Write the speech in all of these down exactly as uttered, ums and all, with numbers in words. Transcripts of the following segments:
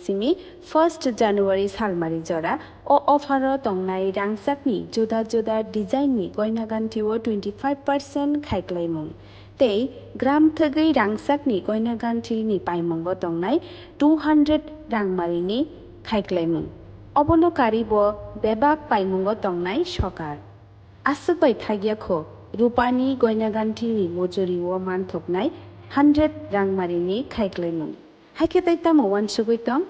Simi first January salmari jora o offer o tongnai rangchakni juda juda design ni goina ganthi o twenty five percent khaiklaimung tei gram thwgwi rangchakni goina ganthi ni paimungo tongnai two hundred rangmari ni khaiklaimung. Obono karibo bebak paimungo tongnai sokar. Aswk bai thagya kho, rupani goina ganthini mojori o manthoknai hundred rangmari ni khaiklaimung. Haikhe tei tamo uansugwi tong?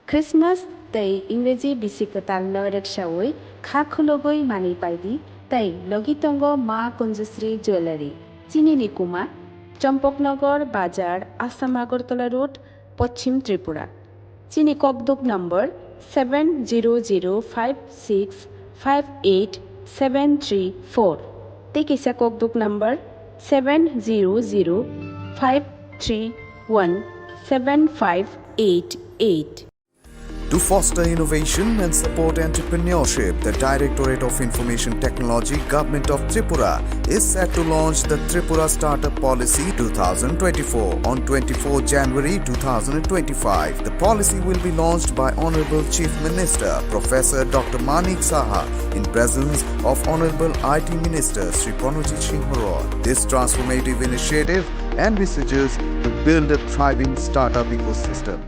Christmas tei Ingreji bisi kwtalno rwksaui kha khulugwi manwi paidi tei logi tongo Ma Kunjusri Jewellery, chini ni kuma, Champaknagar Bazar, Assam Agartala Road, Poschim Tripura. Chini kokduk number seven zero zero five six five eight seven three four. Tei kisa kokduk number seven zero zero five three one seven five eight eight. To foster innovation and support entrepreneurship, the Directorate of Information Technology, Government of Tripura, is set to launch the Tripura Startup Policy two thousand twenty-four on twenty-fourth January two thousand twenty-five. The policy will be launched by Honorable Chief Minister Professor Doctor Manik Saha in presence of Honorable I T Minister Shri Pranojit Singh Roy. This transformative initiative envisages to build a thriving startup ecosystem.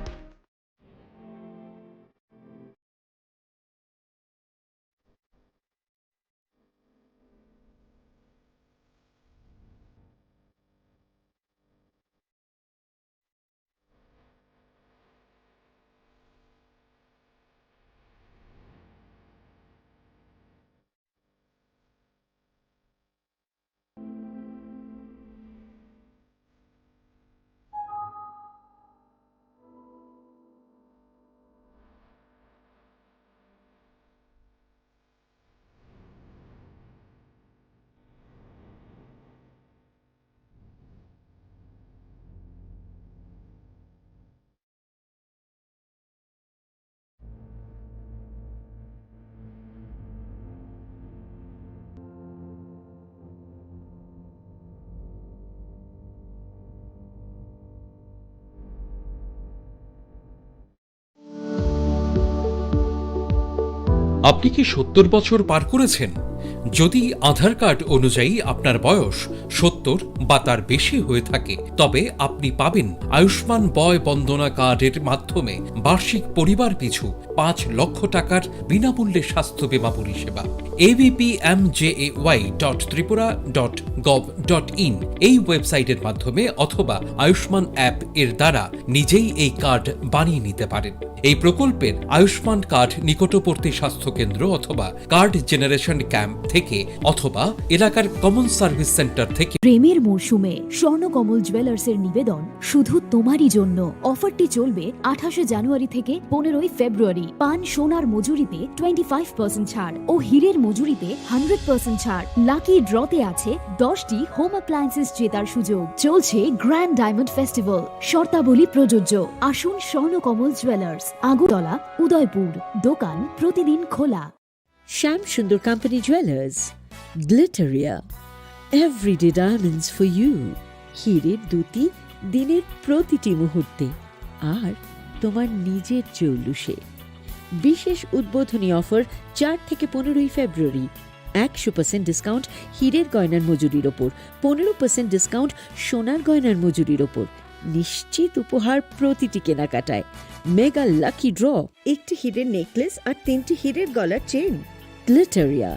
আপনি কি সত্তর বছর পার করেছেন? যদি আধার কার্ড অনুযায়ী আপনার বয়স সত্তর বা তার বেশি হয়ে থাকে, তবে আপনি পাবেন আয়ুষ্মান বয় বন্দনা কার্ডের মাধ্যমে বার্ষিক পরিবার পিছু পাঁচ লক্ষ টাকার বিনামূল্যে স্বাস্থ্য বীমা পরিষেবা। ABPMJAY dot Tripura dot gov dot in এই ওয়েবসাইটের মাধ্যমে অথবা আয়ুষ্মান অ্যাপ এর দ্বারা নিজেই এই কার্ড বানিয়ে নিতে পারেন। এই প্রকল্পের আয়ুষ্মান কার্ড নিকটবর্তী স্বাস্থ্যকেন্দ্র অথবা কার্ড জেনারেশন ক্যাম্প থেকে অথবা এলাকার কমন সার্ভিস সেন্টার থেকে। প্রেমের মরশুমে স্বর্ণকমল জুয়েলার্সের নিবেদন শুধু তোমারই জন্য। অফারটি চলবে আঠাশে জানুয়ারি থেকে পনেরোই ফেব্রুয়ারি। পান সোনার মজুরিতে টোয়েন্টি ফাইভ পার্সেন্ট ছাড় ও হীরের মজুরিতে হান্ড্রেড পার্সেন্ট ছাড়। লাকি ড্রতে আছে দশটি হোম অ্যাপ্লায়েন্সেস জেতার সুযোগ। চলছে গ্র্যান্ড ডায়মন্ড ফেস্টিভ্যাল, শর্তাবলী প্রযোজ্য। আসুন স্বর্ণকমল জুয়েলার্স, আগরতলা, উদয়পুর। দোকান প্রতিদিন খোলা। Shyam Sundar company jewellers, Glitteria, everyday diamonds for you. হীরের দ্যুতি দিনের প্রতিটি মুহূর্তে, আর তোমার নিজের জৌলুসে। বিশেষ উদ্বোধনী অফার চার থেকে পনেরোই ফেব্রুয়ারি। একশো পার্সেন্ট ডিসকাউন্ট হীরের গয়নার মজুরির ওপর, পনেরো পার্সেন্ট ডিসকাউন্ট সোনার গয়নার মজুরির ওপর। নিশ্চিত উপহার প্রতিটি কেনাকাটায়। মেগা লাকি ড্র, একটি হীরের নেকলেস আর তিনটি হীরের গলার চেইন। গ্লিটারিয়া,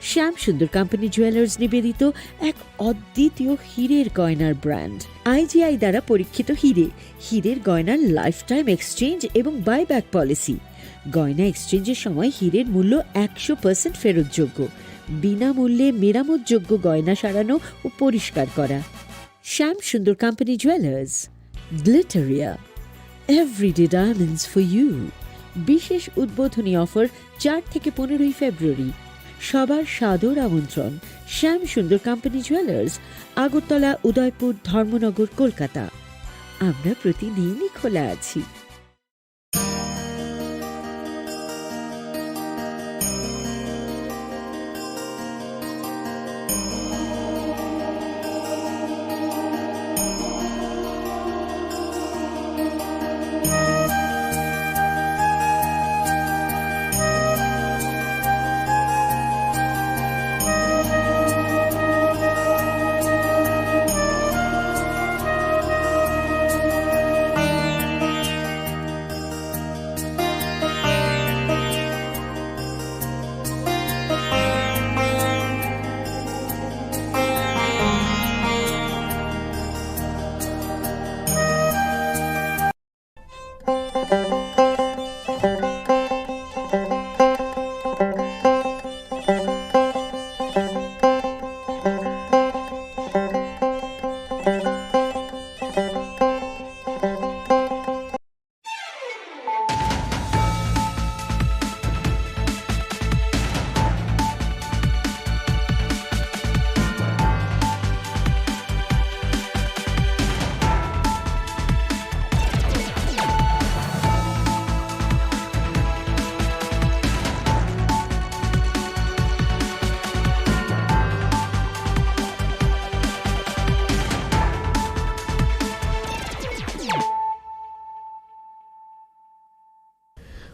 শ্যাম সুন্দর কোম্পানি জুয়েলার্স নিবেদিত এক অদ্বিতীয় হীরের গয়নার ব্র্যান্ড। আইজিআই দ্বারা পরীক্ষিত হীরে, হীরের গয়নার লাইফ টাইম এক্সচেঞ্জ এবং বাইব্যাক পলিসি। গয়না এক্সচেঞ্জের সময় হীরের মূল্য একশো পার্সেন্ট ফেরতযোগ্য। বিনামূল্যে মেরামতযোগ্য গয়না সারানো ও পরিষ্কার করা। Shyam Sundar company jewellers, Glitteria, everyday diamonds for you. বিশেষ উদ্বোধনী অফার চার থেকে পনেরোই ফেব্রুয়ারি। সবার সাদর আমন্ত্রণ। শ্যাম সুন্দর কোম্পানি জুয়েলার্স, আগরতলা, উদয়পুর, ধর্মনগর, কলকাতা। আমরা প্রতিদিনই খোলা আছি।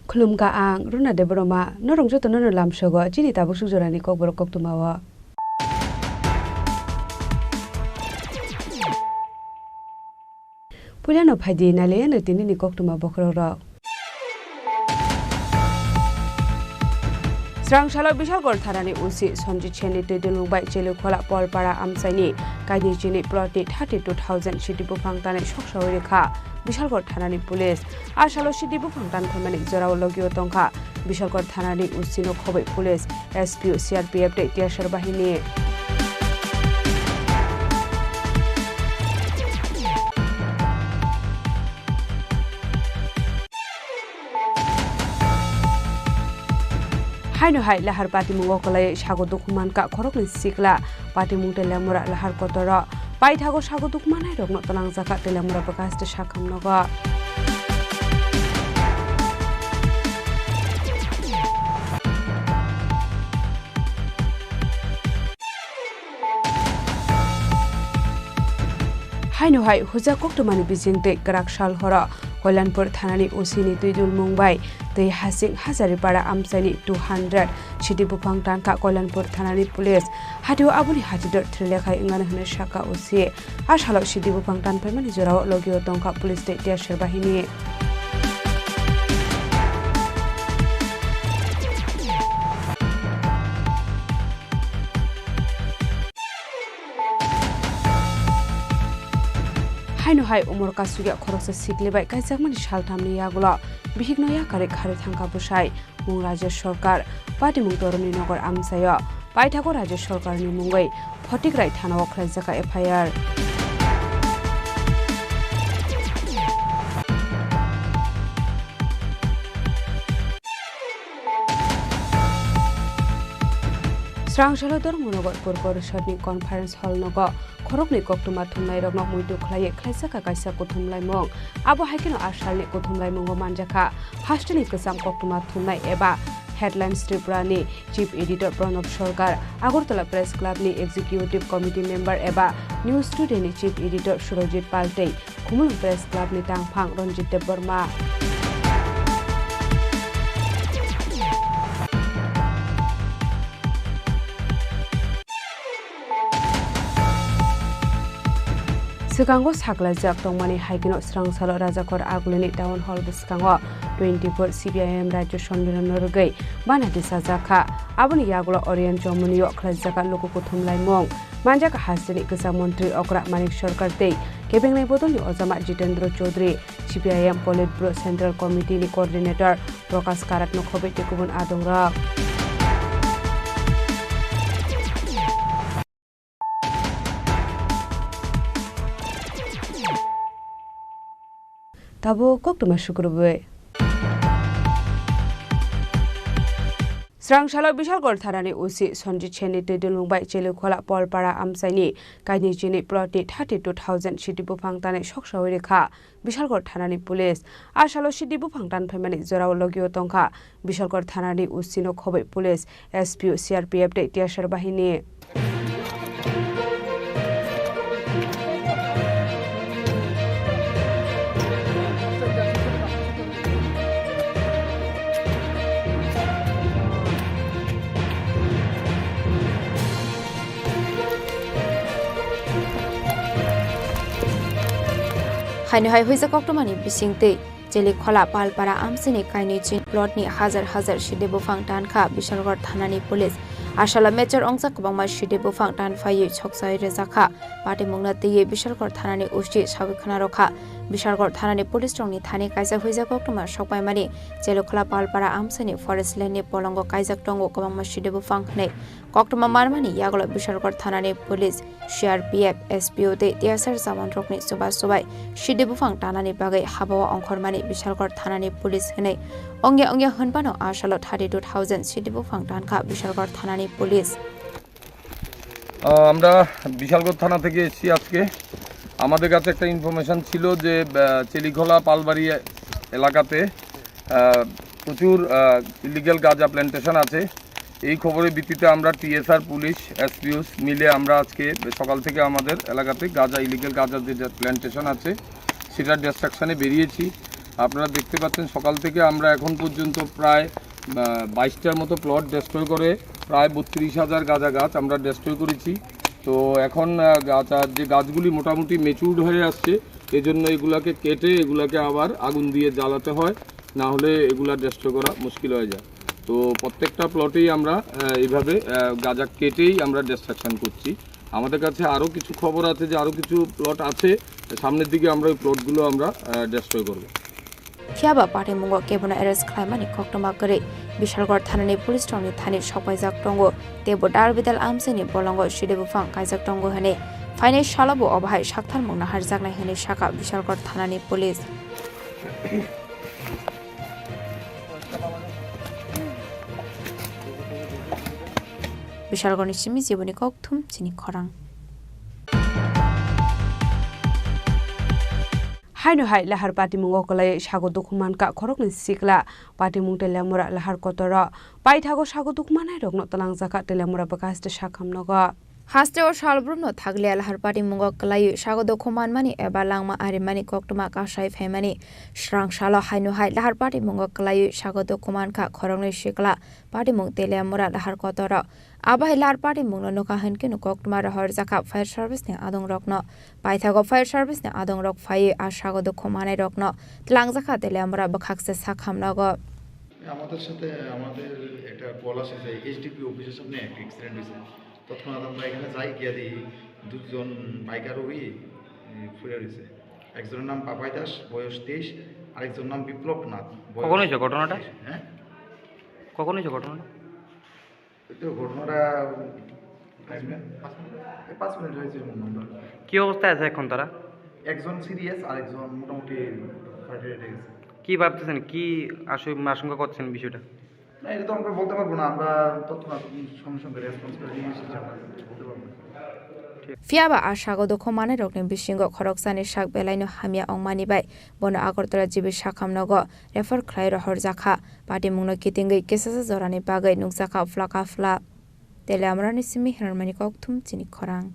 Khulumkha ang Runa Debbarma, norok jotono no lamsogo chini tabuk suk jorani kokborok koktwmao. Puilano phaidi nailaiyano tinini koktwma bokhorokrok. Srang salo Bishalgarh thanani O C Sanjit Sen ni twi dulmung bai Chelikhola Palpara amchaini kainwi chini plot ni thirty two thousand sidi buphang tanwi soksawi rwkha Bishalgarh thanani police. A salo sidi buphang tanphaimani jorao logio tongkha Bishalgarh thanani O C no khoboi police, S P O, C R P F tei T S R bahini. Haino hai lahar patimungo kwlaiwi sago dukhu mankha khoroknwi sikla. Patimung Teliamura lahar kotoro paithago sago dukhu mannairokno twlangjakha Teliamura bwkhaste sakham nogo. Haino hai huja koktwmani bising tei kwrak sal horo Koilanpur thanani O C ni twi dulmung bai tei hasing Hazaripara amchaini two hundred sidi buphang tankha Koilanpur thanani police. Hatio aboni hatidor thrilekhai wngani hwnwi sakha O C. A salo sidi buphang tanphaimani jorao logio tongkha police tei T S R bahini. Haino hai umor kasugya khoroksa sikli bai kaijakmani salthamni yagulo bihikno yakarwi kharwi thangkha bwsai. Mung Rajya Sarkar, patimung Toroni Nagar amchaio. Paithago Rajya Sarkarni mungwi Photikrai thanao khlaijak F I R. Srang salo Dharmanagar Pur Porishadni conference hall nogo khoroknwi koktwma thumnairokno muitu khlaiwi khlaijak kaisa kuthumlaimung. Abo hai kheno a salni kuthumlaimungo manjakha hasteni kwcham koktwma thumnai eba Headlines Tripurani Chief Editor Pranab Sarkar, Agartala Press Clubni Executive Committee Member eba News Todayni Chief Editor Surojit Pal tei Khumulwng Press Clubni tangphang Ranjit Debbarma. Swkango saklaijak tongmani hai kheno srang salo Rajakhor Agulini Town Hall bwskango twenty-four C P I M Rajya Sommilono rwgwi bana tisajakha. Aboni yagulo Orion Chomoni o khlaijak luku kuthumlaimung manjak hasteni kwcham montri okra Manik Sarkar tei kebengnai bodolni ojama Jitendra Chaudhary, C P I M Politburo Central Committee ni Coordinator Prakash Karat no khobwi tei kubun adongrok. Tabuk koktwma sukrubwi. Srang salo Bishalgarh thanani O C Sanjit Sen ni twi dulmung bai Chelikhola Palpara amchaini kainwi chini plot ni thirty two thousand sidi buphang tanwi soksawi rwkha Bishalgarh thanani police. A salo sidi buphang tanphaimani jorao logio tongkha Bishalgarh thanani O C no khoboi police, S P O, C R P F tei T S R bahini. Haino hai huijak koktwmani bisingtwi Chelikhola Palpara amchaini kainwi chini plot ni hajar hajar sidi buphang tankha Bishalgarh thanani police. A salo mechar ongjak kwbangma sidi buphang tanphaiwi soksawi rwjakha. Patimungno twiwi Bishalgarh thanani O C sawi khwnarokha. Bishalgarh thanani police rokni thani kaisa huijak koktwma sokpaimani Chelikhola Palpara amchaini forest land ni bolongo kaijak tongo kwbangma sidi buphang hwnwi. Koktwma manmani yagulo Bishalgarh thanani police, C R P F, S P O tei T S R jawan rokni chuba chubai sidi buphang tanani bagwi habao ongkhormani Bishalgarh thanani police hwnwi ongya ongya hwnphano a salo thirty two thousand sidi buphang tankha Bishalgarh thanani police. আহ, আমরা বিশালগড় থানা থেকে এসেছি আজকে। আমাদের কাছে একটা ইনফরমেশন ছিল যে, আহ, চেলিখোলা পালবাড়ি এলাকাতে, আহ, প্রচুর, আহ, ইলিগ্যাল গাঁজা প্ল্যান্টেশন আছে। এই খবরের ভিত্তিতে আমরা টিএসআর, পুলিশ, এসপিওস মিলে আমরা আজকে সকাল থেকে আমাদের এলাকাতে গাঁজা, ইলিগ্যাল গাঁজা যে, যে প্ল্যান্টেশন আছে, সেটার ডিস্ট্রাকশনে বেরিয়েছি। আপনারা দেখতে পাচ্ছেন, সকাল থেকে আমরা এখন পর্যন্ত প্রায়, আহ, বাইশটার মতো প্লট ডেস্ট্রয় করে প্রায় বত্রিশ হাজার গাঁজা গাছ আমরা ডেস্ট্রয় করেছি। তো এখন, আহ, গাছ, আর যে গাছগুলি মোটামুটি ম্যাচিউরড হয়ে আসছে, এজন্য এগুলাকে কেটে এগুলাকে আবার আগুন দিয়ে জ্বালাতে হয়, না হলে এগুলা ডেস্ট্রয় করা মুশকিল হয়ে যায়। তো প্রত্যেকটা প্লটেই আমরা, আহ, এইভাবে, আহ, গাঁজা কেটেই আমরা ডিস্ট্রাকশন করছি। আমাদের কাছে আরও কিছু খবর আছে যে আরও কিছু প্লট আছে, সামনের দিকে আমরা ওই প্লটগুলো আমরা, আহ, ডেস্ট্রয় করব। Phiya ba patimungo kebono arrest khlaimani koktwma kwrwi Bishalgarh thanani police rokni thani sokpaijak tongo, tei bo dal bidal amchaini bolongo side buphang kaijak tongo hwnwi phainai salo bo obo hai saktharmung naharjaknai hwnwi sakha Bishalgarh thanani police. Bishalgarhni simi Jiboni Kokthum chini khorang. Haino hai lahar patimungo kwlaiwi sago dukhu mankha khoroknwi sikla. Patimung Teliamura lahar kotoro paithago sago dukhu mannairokno twlangjakha Teliamura bwkhaste sakham nogo. Hasteo salbrumno thakliya lahar patimungo kwlaiwi sago dukhu manmani eba langma arimani koktwma kasai phaimani srang salo haino hai lahar patimungo kwlaiwi sago dukhu mankha khoroknwi sikla patimung Teliamura lahar kotoro. Abo hai lahar patimungno nukha hwnkhe koktwma rohorjakha fire service ni adongrokno. Paithago fire service ni adongrok phaiwi a sago dukhu mannairokno twlangjakha Teliamura bwkhakse sakham nogo. আমাদের সাথে আমাদের একটা কল আসে যে এসডিপিও অফিসের সামনে একটা অ্যাক্সিডেন্ট হয়েছে। তৎক্ষণাৎ আমরা এখানে যাই, গিয়ে দেখি দুজন বাইক আরোহী, এ, পড়ে রয়েছে। একজনের নাম পাপাই দাস, বয়স তেইশ, আরেকজনের নাম বিপ্লব নাথ, বয়স কখন হয়েছে ঘটনাটা? তেইশ। হ্যাঁ? কখন হয়েছে ঘটনাটা? এই তো ঘটনাটা পাঁচ মিনিট, পাঁচ মিনিট, এই পাঁচ মিনিট হয়েছে মনে হয়। কি অবস্থায় আছে এখন তারা? একজন সিরিয়াস, আরেকজন মোটামুটি ফার্টিলাইট হয়ে গেছে। কি ভাবতেছেন, কি আশু-, আশঙ্কা করছেন বিষয়টা? না, এটা তো আমরা বলতে পারবো না, আমরা তৎক্ষণাৎ সঙ্গে সঙ্গে রেসপন্স করে নিয়ে এসেছি, আমরা বলতে পারবো না। Phiya ba a sago dukhu mannairokni bisingo khoroksani sak belaino hamya wngmani bai bono Agartala G B sakham nogo refer khlai rohorjakha. Patimungno kitingwi kisasa jorani bagwi nukjakha phla ka phla. Teliamurani simi Hiranmani Kokthum chini khorang.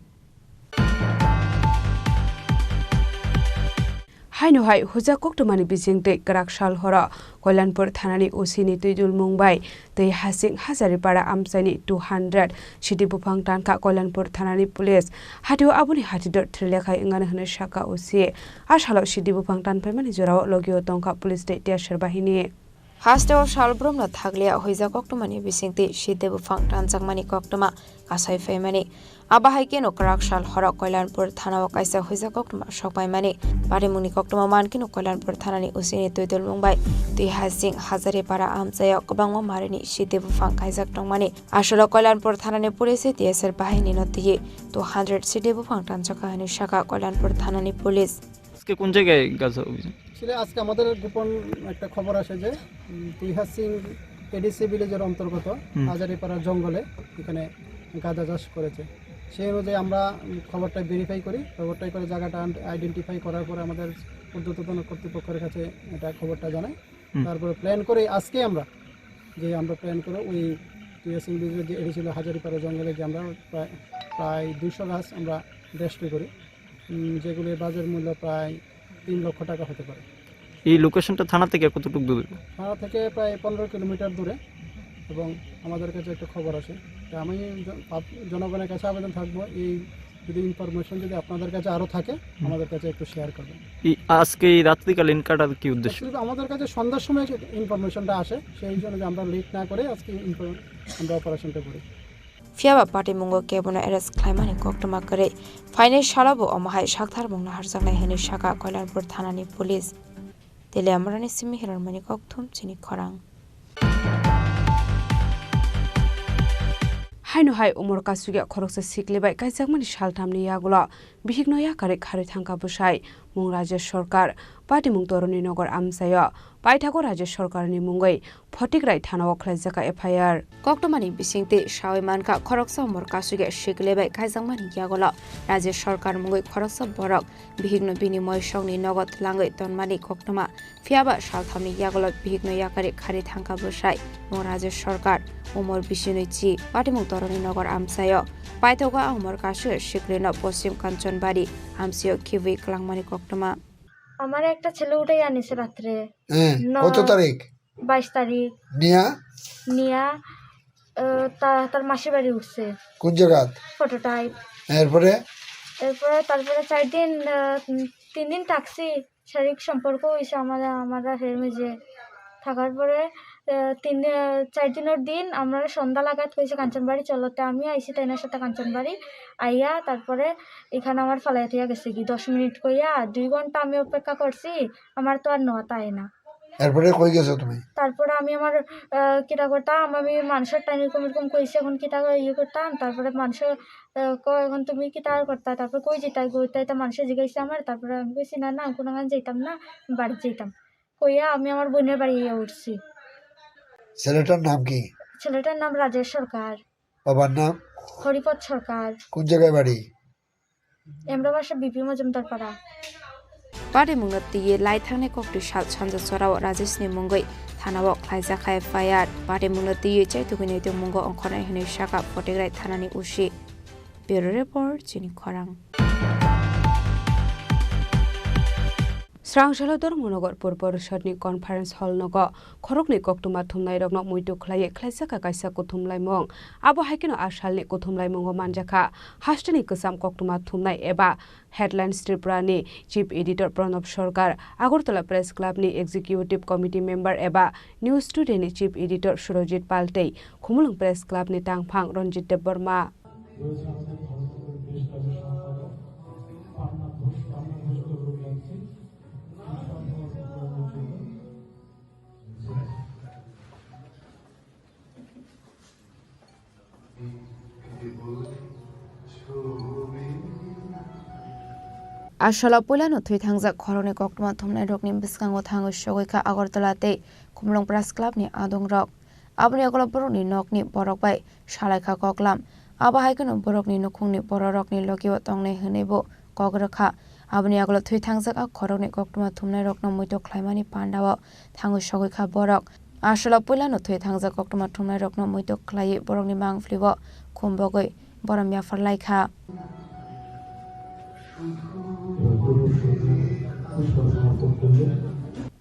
Haino hai huijak koktwmani bisingtwi kwrak sal horo Koilanpur thanani O C ni twi dulmung bai twi hasing Hazaripara amchaini two hundred sidi buphang tankha Koilanpur thanani police. Hatio aboni hatidor thwrwilai khai wngani hwnwi sakha O C. A salo sidi buphang tanphaimani jorao logio tongkha police tei T S R bahini. Hasteo salbrumno thakliya huijak koktwmani bisingtwi sidi buphang tanjakmani koktwma kasai phaimani. Abo hai kheno kwrak sal horo Koilanpur thanao kaisa huijak koktwma sokpaimani. Patimungni koktwma man kheno Koilanpur thanani O C ni twi dulmung bai twi hasing Hazaripara amchaio kwbangma marini sidi buphang kaijak tongmani. Asolo Koilanpur thanani police T S R bahinino twiwi two hundred sidi buphang tanjakha hwnwi sakha Koilanpur thanani police. আজকে কোন জায়গায় গাজা অভিযান? আসলে আজকে আমাদের গোপন একটা খবর আসে যে, উম, তুইহা সিং এডিসি ভিলেজের অন্তর্গত হুম। হাজারিপাড়ার জঙ্গলে এখানে গাঁজা চাষ করেছে। সেই অনুযায়ী আমরা, উম, খবরটা ভেরিফাই করি। খবরটা করে জায়গাটা আন-, আইডেন্টিফাই করার পরে আমাদের ঊর্ধ্বতন কর্তৃপক্ষের কাছে এটা খবরটা জানাই। হুম। তারপরে প্ল্যান করে আজকে আমরা, যে আমরা প্ল্যান করে ওই তুইহা সিং ভিলেজের যে এডিসি ছিল হাজারিপাড়া জঙ্গলে যে আমরা প্রায়, প্রায় দুশো গাছ আমরা ডেস্ট্রয় করি। উম, যেগুলির বাজার মূল্য প্রায় তিন লক্ষ টাকা হতে পারে। এই লোকেশনটা থানা থেকে কতটুকু দূরে? থানা থেকে প্রায় পনেরো কিলোমিটার দূরে এবং আমাদের কাছে একটা খবর আসে। তা আমি জন-, পাব-, জনগণের কাছে আবেদন থাকবো, এই যদি ইনফরমেশন যদি আপনাদের কাছে আরও থাকে, হুম। আমাদের কাছে একটু শেয়ার করবেন। এই আজকে এই রাত্রিকালীন কাটার কি উদ্দেশ্য? আসলে আমাদের কাছে সন্ধ্যার সময় যে ইনফরমেশনটা আসে, সেই জন্য যে আমরা লেট না করে আজকে ইনফর-, আমরা অপারেশনটা করি। Phiya ba patimungo kebono arrest khlaimani koktwma kwrwi phainai salo bo omo hai saktharmung naharjaknai hwnwi sakha Koilanpur thanani police. Teliamurani simi Hiranmani Kokthum chini khorang. Haino hai umor kasugya khoroksa sikli bai kaijakmani salthamni yagulo bihikno yakarwi kharwi thangkha bwsai, mung Rajesh Sarkar, patimung Toroni Nagar amchaio. Paithago Rajesh Sarkarni mungwi Photikrai thanao khlaijak F I R. Koktwmani bisingtwi sawi mankha, khoroksa umor kasugya sikle bai kaijakmani yagulo Rajesh Sarkar mungwi khoroksa borok bihikno bini moisokni nogo twlangwi tonmani koktwma. Phiya ba salthamni yagulo bihikno yakarwi kharwi thangkha bwsai, mung Rajesh Sarkar, umor bisinwi chi, patimung Toroni Nagar amchaio. Paithago a umor kasugya siklino Poschim Kanchanbari amchaio khibwi kwlangmani koktwma. আমার একটা ছেলে উঠাই আনিছে রাত্রে। হ্যাঁ, ন-, কত তারিখ? বাইশ তারিখ। নিয়া? নিয়া, আহ, তা-, তার মাসির বাড়ি উঠছে। কোন জায়গাত? Photo type. এরপরে? এরপরে, তারপরে চার দিন, আহ, তিন দিন থাকছি, শারীরিক সম্পর্ক হইছে আমাদের, আমার আর হের মাঝে। থাকার পরে, আহ, তিন দিন, চার দিনের দিন আমরা সন্ধ্যা লাগাত কইছে কাঞ্চনবাড়ি চলো, তে আমি আইছি তাইনার সাথে কাঞ্চনবাড়ি। আইয়া তারপরে এখানে আমার ফালাই থইয়া গেছে কি দশ মিনিট কইয়া দুই ঘন্টা আমি অপেক্ষা করছি, আমার তো আর নেওয়া তাই না। এরপরে কই গেছো তুমি? তারপরে আমি আমার, আহ, কিতা করতাম, আমি মানুষের টাইম এরকম এরকম কইছে, এখন কিতা করে ইয়ে করতাম, তারপরে মানুষের, আহ, কয়, "এখন তুমি কিতা আর করতা?" তারপরে কই যেতাই, কই তাই তো মানুষের জিজ্ঞাসা আমার, তারপরে আমি কইছি, "না, না, আমি কোনো কাজ যেতাম না, বাড়ি যেতাম।" কইয়া আমি আমার বোনের বাড়ি গিয়ে উঠছি। ছেলেটার নাম কি? ছেলেটার নাম রাজেশ সরকার। বাবার নাম? হরিপদ সরকার। কোন জায়গায় বাড়ি? এমরাবাসা বিপি মজুমদার পাড়া। Patimungno twiwi lai thangnai koktwi sal sanja chorao Rajeshni mungwi thanao khlaijak kha F I R. Patimungno twiwi chaitugwini tongmungo ongkhornai hwnwi sakha Photengrai thanani O C. Bureau Report, Chini Khorang. Srangsalodor Monogar Pur Porishadni Conference Hall nogo khoroknwi koktwma thumnairokno muitu khlaiwi khlaijakha kaisa kuthumlaimung. Abo hai kheno a salni kuthumlaimungo manjakha hasteni kwcham koktwma thumnai eba Headlines Tripurani Chief Editor Pranab Sarkar, Agartala Press Clubni Executive Committee Member eba News Todayni Chief Editor Surojit Pal tei Khumulwng Press Clubni tangphang Ranjit Debbarma. রয়েছে আমাদের ভারতের বেশ কয়েকজন সম্পাদক, পান্না ঘোষ, পান্না ঘোষকে বলে রাখছি, সম্পাদক করার জন্য। A salo puilano thwi thangjak khoroknwi koktwma thumnairokni bwskango thangwi sogwi kha Agartala tei Khumulwng Press Clubni adongrok. Aboni ulo borokni nokni borok bai salai kha koklam. Abo hai kheno borokni nukhungni bororokni logio tongnai hwnwi bo kok rwkha. Aboni ulo thwi thangjak a khoroknwi koktwma thumnairokno muitu khlaimani pandao thangwi sogwi kha borok. A salo puilano thwi thangjak koktwma thumnairokno muitu khlaiwi borokni mangpili o khumbogwi borom yaphar lai kha.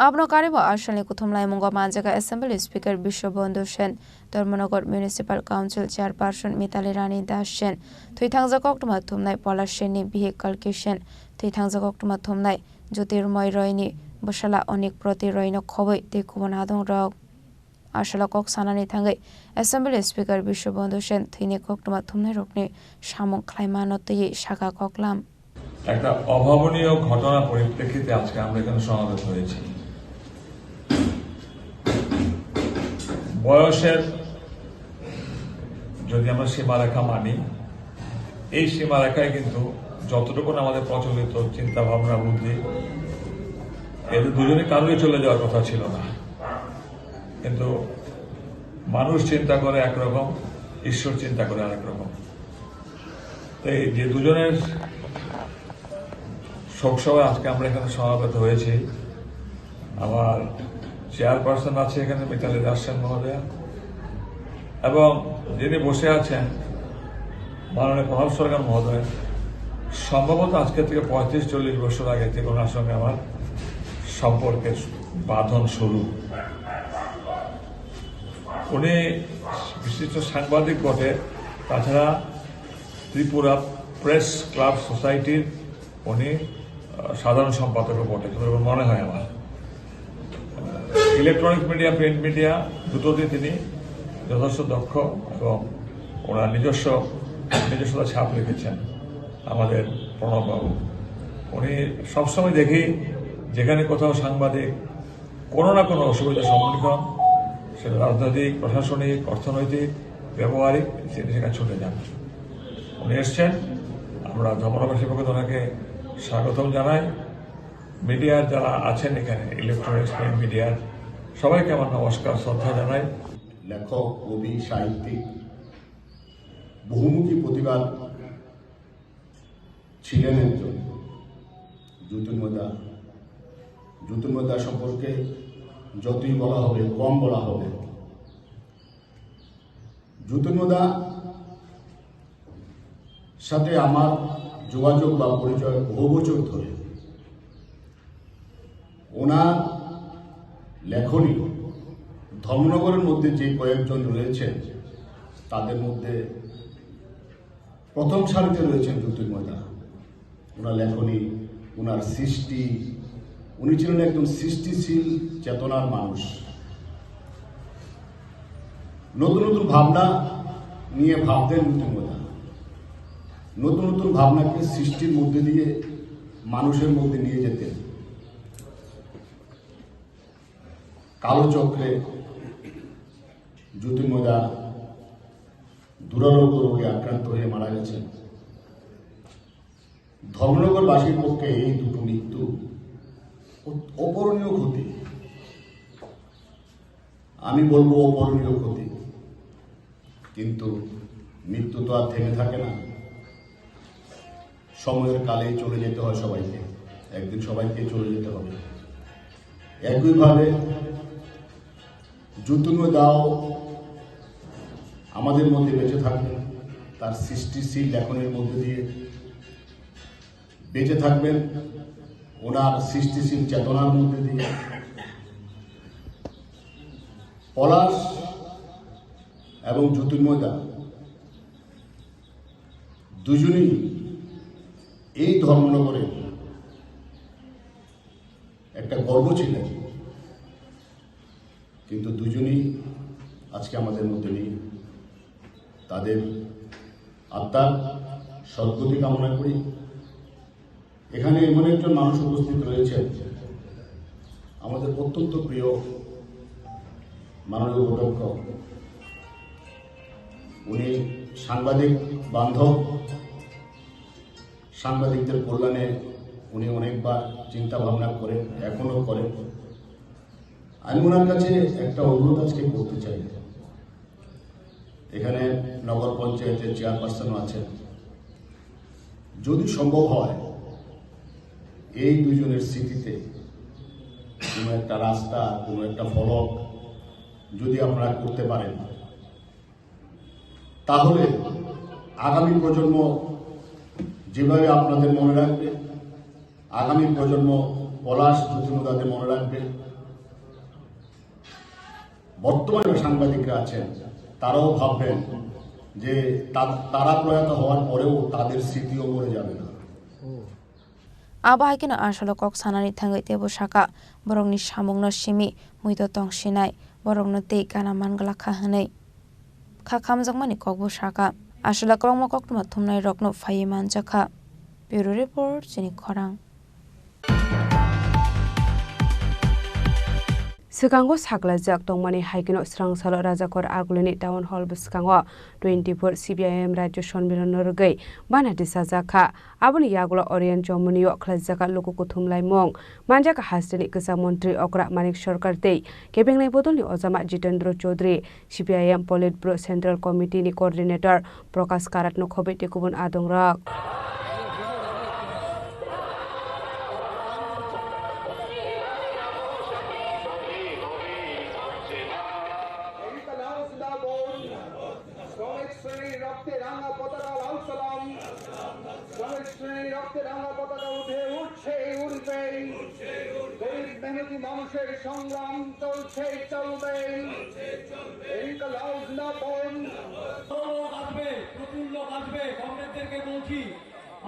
Abono karwi bo a salni kuthumlaimungo manjakha Assembly Speaker Biswabandhu Sen, Dharmanagar Municipal Council Chairperson Mitali Rani Das Sen, thwi thangjak koktwma thumnai Pola Senni bihik Kalki Sen, thwi thangjak koktwma thumnai Jyotirmoy Royni bwsala Onik Proti Royno khobwi tei kubun adongrok. A salo kok sanani thangwi Assembly Speaker Biswabandhu Sen thwini koktwma thumnairokni samung khlaimano twiwi sakha koklam. একটা অভাবনীয় ঘটনা পরিপ্রেক্ষিতে আজকে আমরা এখানে সমবেত হয়েছি। বয়সের যদি আমরা সীমারেখা মানি, এই সীমারেখায় কিন্তু যতটুকু আমাদের প্রচলিত চিন্তা ভাবনা বুদ্ধি, এদের দুজনে কারোরই চলে যাওয়ার কথা ছিল না। কিন্তু মানুষ চিন্তা করে একরকম, ঈশ্বর চিন্তা করে আরেক রকম। তো এই যে দুজনের শোক সভায় আজকে আমরা এখানে সমবেত হয়েছি, আমার চেয়ারপারসন আছে এখানে, মিতালি দাস সেন মহোদয়া, এবং যিনি বসে আছেন, মাননীয় প্রভাত সরকার মহোদয়, সম্ভবত আজকে থেকে পঁয়ত্রিশ চল্লিশ বছর আগে থেকে ওনার সঙ্গে আমার সম্পর্কের বাঁধন শুরু। উনি বিশিষ্ট সাংবাদিক বটে, তাছাড়া ত্রিপুরা প্রেস ক্লাব সোসাইটির উনি, আহ, সাধারণ সম্পাদকও বটে, যতটুকু মনে হয় আমার। ইলেকট্রনিক মিডিয়া, প্রিন্ট মিডিয়া দুটোতেই তিনি যথেষ্ট দক্ষ এবং ওনার নিজস্ব, নিজস্বতা ছাপ রেখেছেন আমাদের প্রণববাবু। উনি সবসময় দেখি যেখানে কোথাও সাংবাদিক কোনো না কোনো অসুবিধার সম্মুখীন হন, সেটা রাজনৈতিক, প্রশাসনিক, অর্থনৈতিক, ব্যবহারিক, সেটি সেখানে ছুটে যান। উনি এসছেন, আমরা ধর্মনগরবাসীর পক্ষে ওনাকে স্বাগতম জানাই। মিডিয়ার যারা আছেন এখানে, ইলেকট্রনিক্স, প্রিন্ট মিডিয়ার, সবাইকে আমার নমস্কার, শ্রদ্ধা জানাই। লেখক, কবি, সাহিত্যিক, বহুমুখী প্রতিভার ছিলেন একজন জ্যোতির্ময় দা। জ্যোতির্ময় দা সম্পর্কে যতই বলা হবে, কম বলা হবে। জ্যোতির্ময় দা সাথে আমার যোগাযোগ বা পরিচয় বহু বছর ধরে। ওনার লেখনী ধর্মনগরের মধ্যে যে কয়েকজন রয়েছেন, তাদের মধ্যে প্রথম সারিতে রয়েছেন জ্যোতির্ময় দা। ওনার লেখনী, ওনার সৃষ্টি, উনি ছিলেন একজন সৃষ্টিশীল চেতনার মানুষ। নতুন নতুন ভাবনা নিয়ে ভাবতেন জ্যোতির্ময় দা। নতুন নতুন ভাবনাকে সৃষ্টির মধ্যে দিয়ে মানুষের মধ্যে নিয়ে যেতেন। কালচক্রে জ্যোতির্ময় দা দুরারোগ্য রোগে আক্রান্ত হয়ে মারা গেছেন। ধর্মনগরবাসীর পক্ষে এই দুটো মৃত্যু অ-, অপূরণীয় ক্ষতি। আমি বলবো অপূরণীয় ক্ষতি, কিন্তু মৃত্যু তো আর থেমে থাকে না। সময়ের কালেই চলে যেতে হয় সবাইকে, একদিন সবাইকে চলে যেতে হবে। একইভাবে জ্যোতির্ময় দাও আমাদের মধ্যে বেঁচে থাকবেন, তার সৃষ্টিশীল লেখনের মধ্যে দিয়ে বেঁচে থাকবেন, ওনার সৃষ্টিশীল চেতনার মধ্যে দিয়ে। পলাশ এবং জ্যোতির্ময় দা দুজনেই এই ধর্মনগরে একটা গর্ব ছিলেন, কিন্তু দুজনেই আজকে আমাদের মধ্যে নেই। তাদের আত্মার সদ্গতি কামনা করি। এখানে এমন একজন মানুষ উপস্থিত রয়েছেন, আমাদের অত্যন্ত প্রিয় মাননীয় অধ্যক্ষ। উনি সাংবাদিক বান্ধব, সাংবাদিকদের কল্যাণে উনি অনেকবার চিন্তা ভাবনা করেন, এখনো করেন। আমি ওনার কাছে একটা অনুরোধ আজকে করতে চাই, এখানে নগর পঞ্চায়েতের চেয়ারপারসনও আছেন, যদি সম্ভব হয় এই দুজনের স্মৃতিতে কোনো একটা রাস্তা, কোনো একটা ফলক যদি আপনারা করতে পারেন, তাহলে আগামী প্রজন্ম যেভাবে আপনাদের মনে রাখবে, আগামী প্রজন্ম পলাশ জ্যোতির্ময় দাকে মনে রাখবে। বর্তমানে সাংবাদিকরা আছেন, তারাও ভাববেন যে তা-, তারা প্রয়াত হওয়ার পরেও তাদের স্মৃতিও মরে যাবে না। Abo hai kheno asolo kok sanani thangwi teibo saka, borokni samungno simi, muito tong sinai, borokno tei gana man glak kha hwnwi. Kha khamjakmani kokbo saka, asolo kwbangma koktwma thumnairokno phaiwi manjakha. Bureau Report, Chini Khorang. Swkango saklaijak tongmani hai kheno swrangsalo Rajakhor Agulini Town Hall bwskango twenty-four C P I M Rajya Sonmilan no rwgwi bana tisajak kha. Aboni yagulo Orient Chomoni o khlaijak luku kuthum laimung manjak hasteni kwcham montri okra Manik Sarkar tei kebengnai bodolni ojama Jitendra Chaudhary, C P I M Politburo Central Committee ni Coordinator Prakash Karat no khobwi tei kubun adongrok. শ্রমিক শ্রেণীর রক্তে রাঙা পতাকা লাল সালাম। শ্রমিক শ্রেণীর রক্তে রাঙা পতাকা উঠে উঠছে, উঠবে। গরিব মেহনতি মানুষের সংগ্রাম চলছে, চলবে। ইনকলাব জিন্দাবাদ। প্রচুর লোক আসবে, প্রচুর লোক আসবে। কমরেডদেরকে বলছি,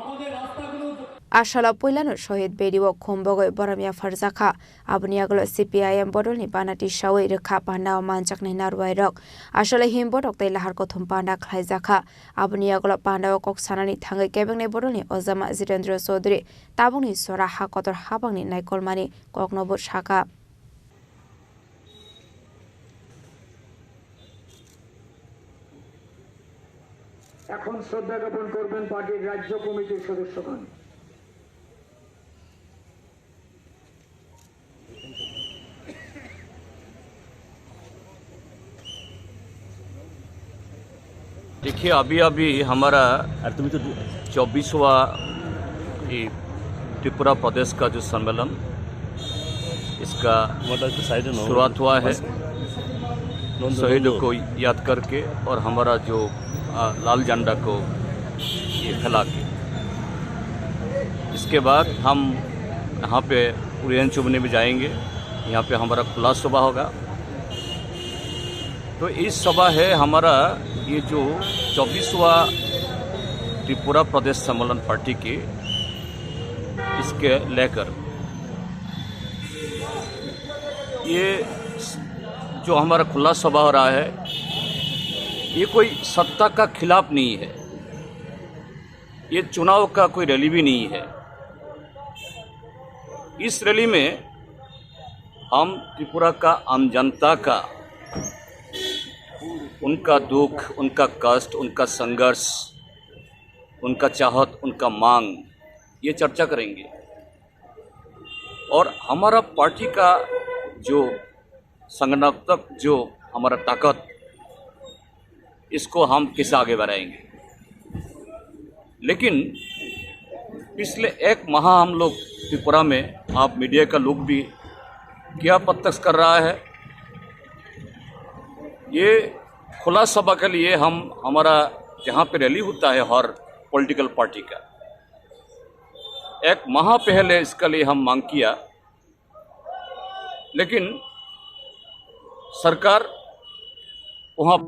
আমাদের রাস্তাগুলো Asala puilano Shohid Bedi o khum bogwi borom yapharjakha. Aboni yagulo C P I M bodolni bana tisawi rwkha pandao manjaknai narwai rok. Asala him botok tei lahar kothom panda khlaijakha. Aboni yagulo pandao kok sanani thangwi kebengnai bodolni ojama Jitendra Chaudhary tabukni sora ha kotor habangni naikolmani koknobo saka. এখন শ্রদ্ধা জ্ঞাপন করবেন পার্টির রাজ্য কমিটির সদস্যগণ। देखिए, अभी अभी हमारा चौबीसवाँ ये त्रिपुरा प्रदेश का जो सम्मेलन, इसका शुरुआत हुआ है। शहीदों को याद करके और हमारा जो, आ, लाल झंडा को ये फैला के, इसके बाद हम यहाँ पे कुरियन चुबने भी जाएंगे। यहाँ पे हमारा खुला सभा होगा। तो इस सभा है हमारा, ये जो चौबीसवाँ त्रिपुरा प्रदेश सम्मेलन पार्टी की, इसके लेकर ये जो हमारा खुला सभा हो रहा है, ये कोई सत्ता का खिलाफ नहीं है, ये चुनाव का कोई रैली भी नहीं है। इस रैली में हम त्रिपुरा का आम जनता का, उनका दुख, उनका कष्ट, उनका संघर्ष, उनका चाहत, उनका मांग, ये चर्चा करेंगे। और हमारा पार्टी का जो संगठनात्मक, जो हमारा ताकत, इसको हम कैसे आगे बढ़ाएंगे। लेकिन पिछले एक माह हम लोग त्रिपुरा में, आप मीडिया का लोग भी क्या प्रत्यक्ष कर रहा है, ये खुला सभा के लिए हम, हमारा जहाँ पे रैली होता है हर पॉलिटिकल पार्टी का, एक माह पहले इसके लिए हम मांग किया, लेकिन सरकार वहाँ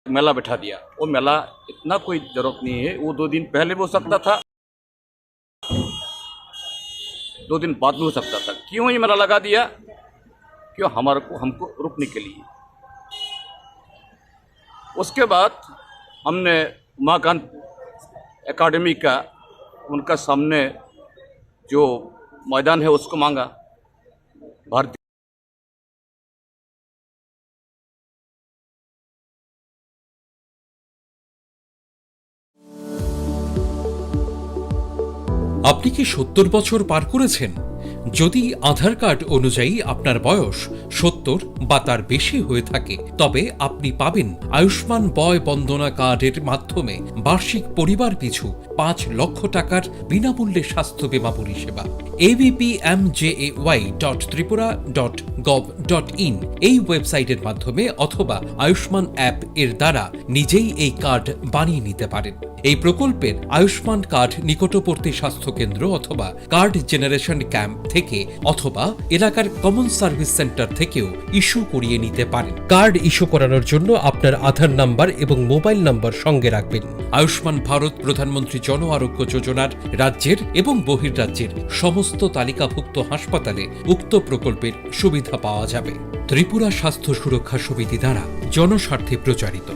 मेला बैठा दिया। वो मेला इतना कोई जरूरत नहीं है, वो दो दिन पहले भी हो सकता था, दो दिन बाद में हो सकता था। क्यों ये मेला लगा दिया? क्यों हमारे को, हमको रुकने के लिए। उसके बाद हमने उमाकांत एकेडमी का, उनका सामने जो मैदान है उसको मांगा। भारतीय আপনি কি সত্তর বছর পার করেছেন? যদি আধার কার্ড অনুযায়ী আপনার বয়স সত্তর বা তার বেশি হয়ে থাকে, তবে আপনি পাবেন আয়ুষ্মান বয় বন্দনা কার্ডের মাধ্যমে বার্ষিক পরিবার পিছু পাঁচ লক্ষ টাকার বিনামূল্যে স্বাস্থ্য বীমা পরিষেবা। ABPMJAY dot Tripura dot gov dot in এই ওয়েবসাইটের মাধ্যমে অথবা আয়ুষ্মান অ্যাপ এর দ্বারা নিজেই এই কার্ড বানিয়ে নিতে পারেন। এই প্রকল্পের আয়ুষ্মান কার্ড নিকটবর্তী স্বাস্থ্য কেন্দ্র অথবা কার্ড জেনারেশন ক্যাম্প থেকে অথবা এলাকার কমন সার্ভিস সেন্টার থেকেও ইস্যু করিয়ে নিতে পারেন। কার্ড ইস্যু করানোর জন্য আপনার আধার নাম্বার এবং মোবাইল নাম্বার সঙ্গে রাখবেন। আয়ুষ্মান ভারত প্রধানমন্ত্রী জন আরোগ্য যোজনার রাজ্যের এবং বহির্রাজ্যের সমস্ত তালিকাভুক্ত হাসপাতালে উক্ত প্রকল্পের সুবিধা পাওয়া যাবে। ত্রিপুরা স্বাস্থ্য সুরক্ষা সমিতি দ্বারা জনস্বার্থে প্রচারিত।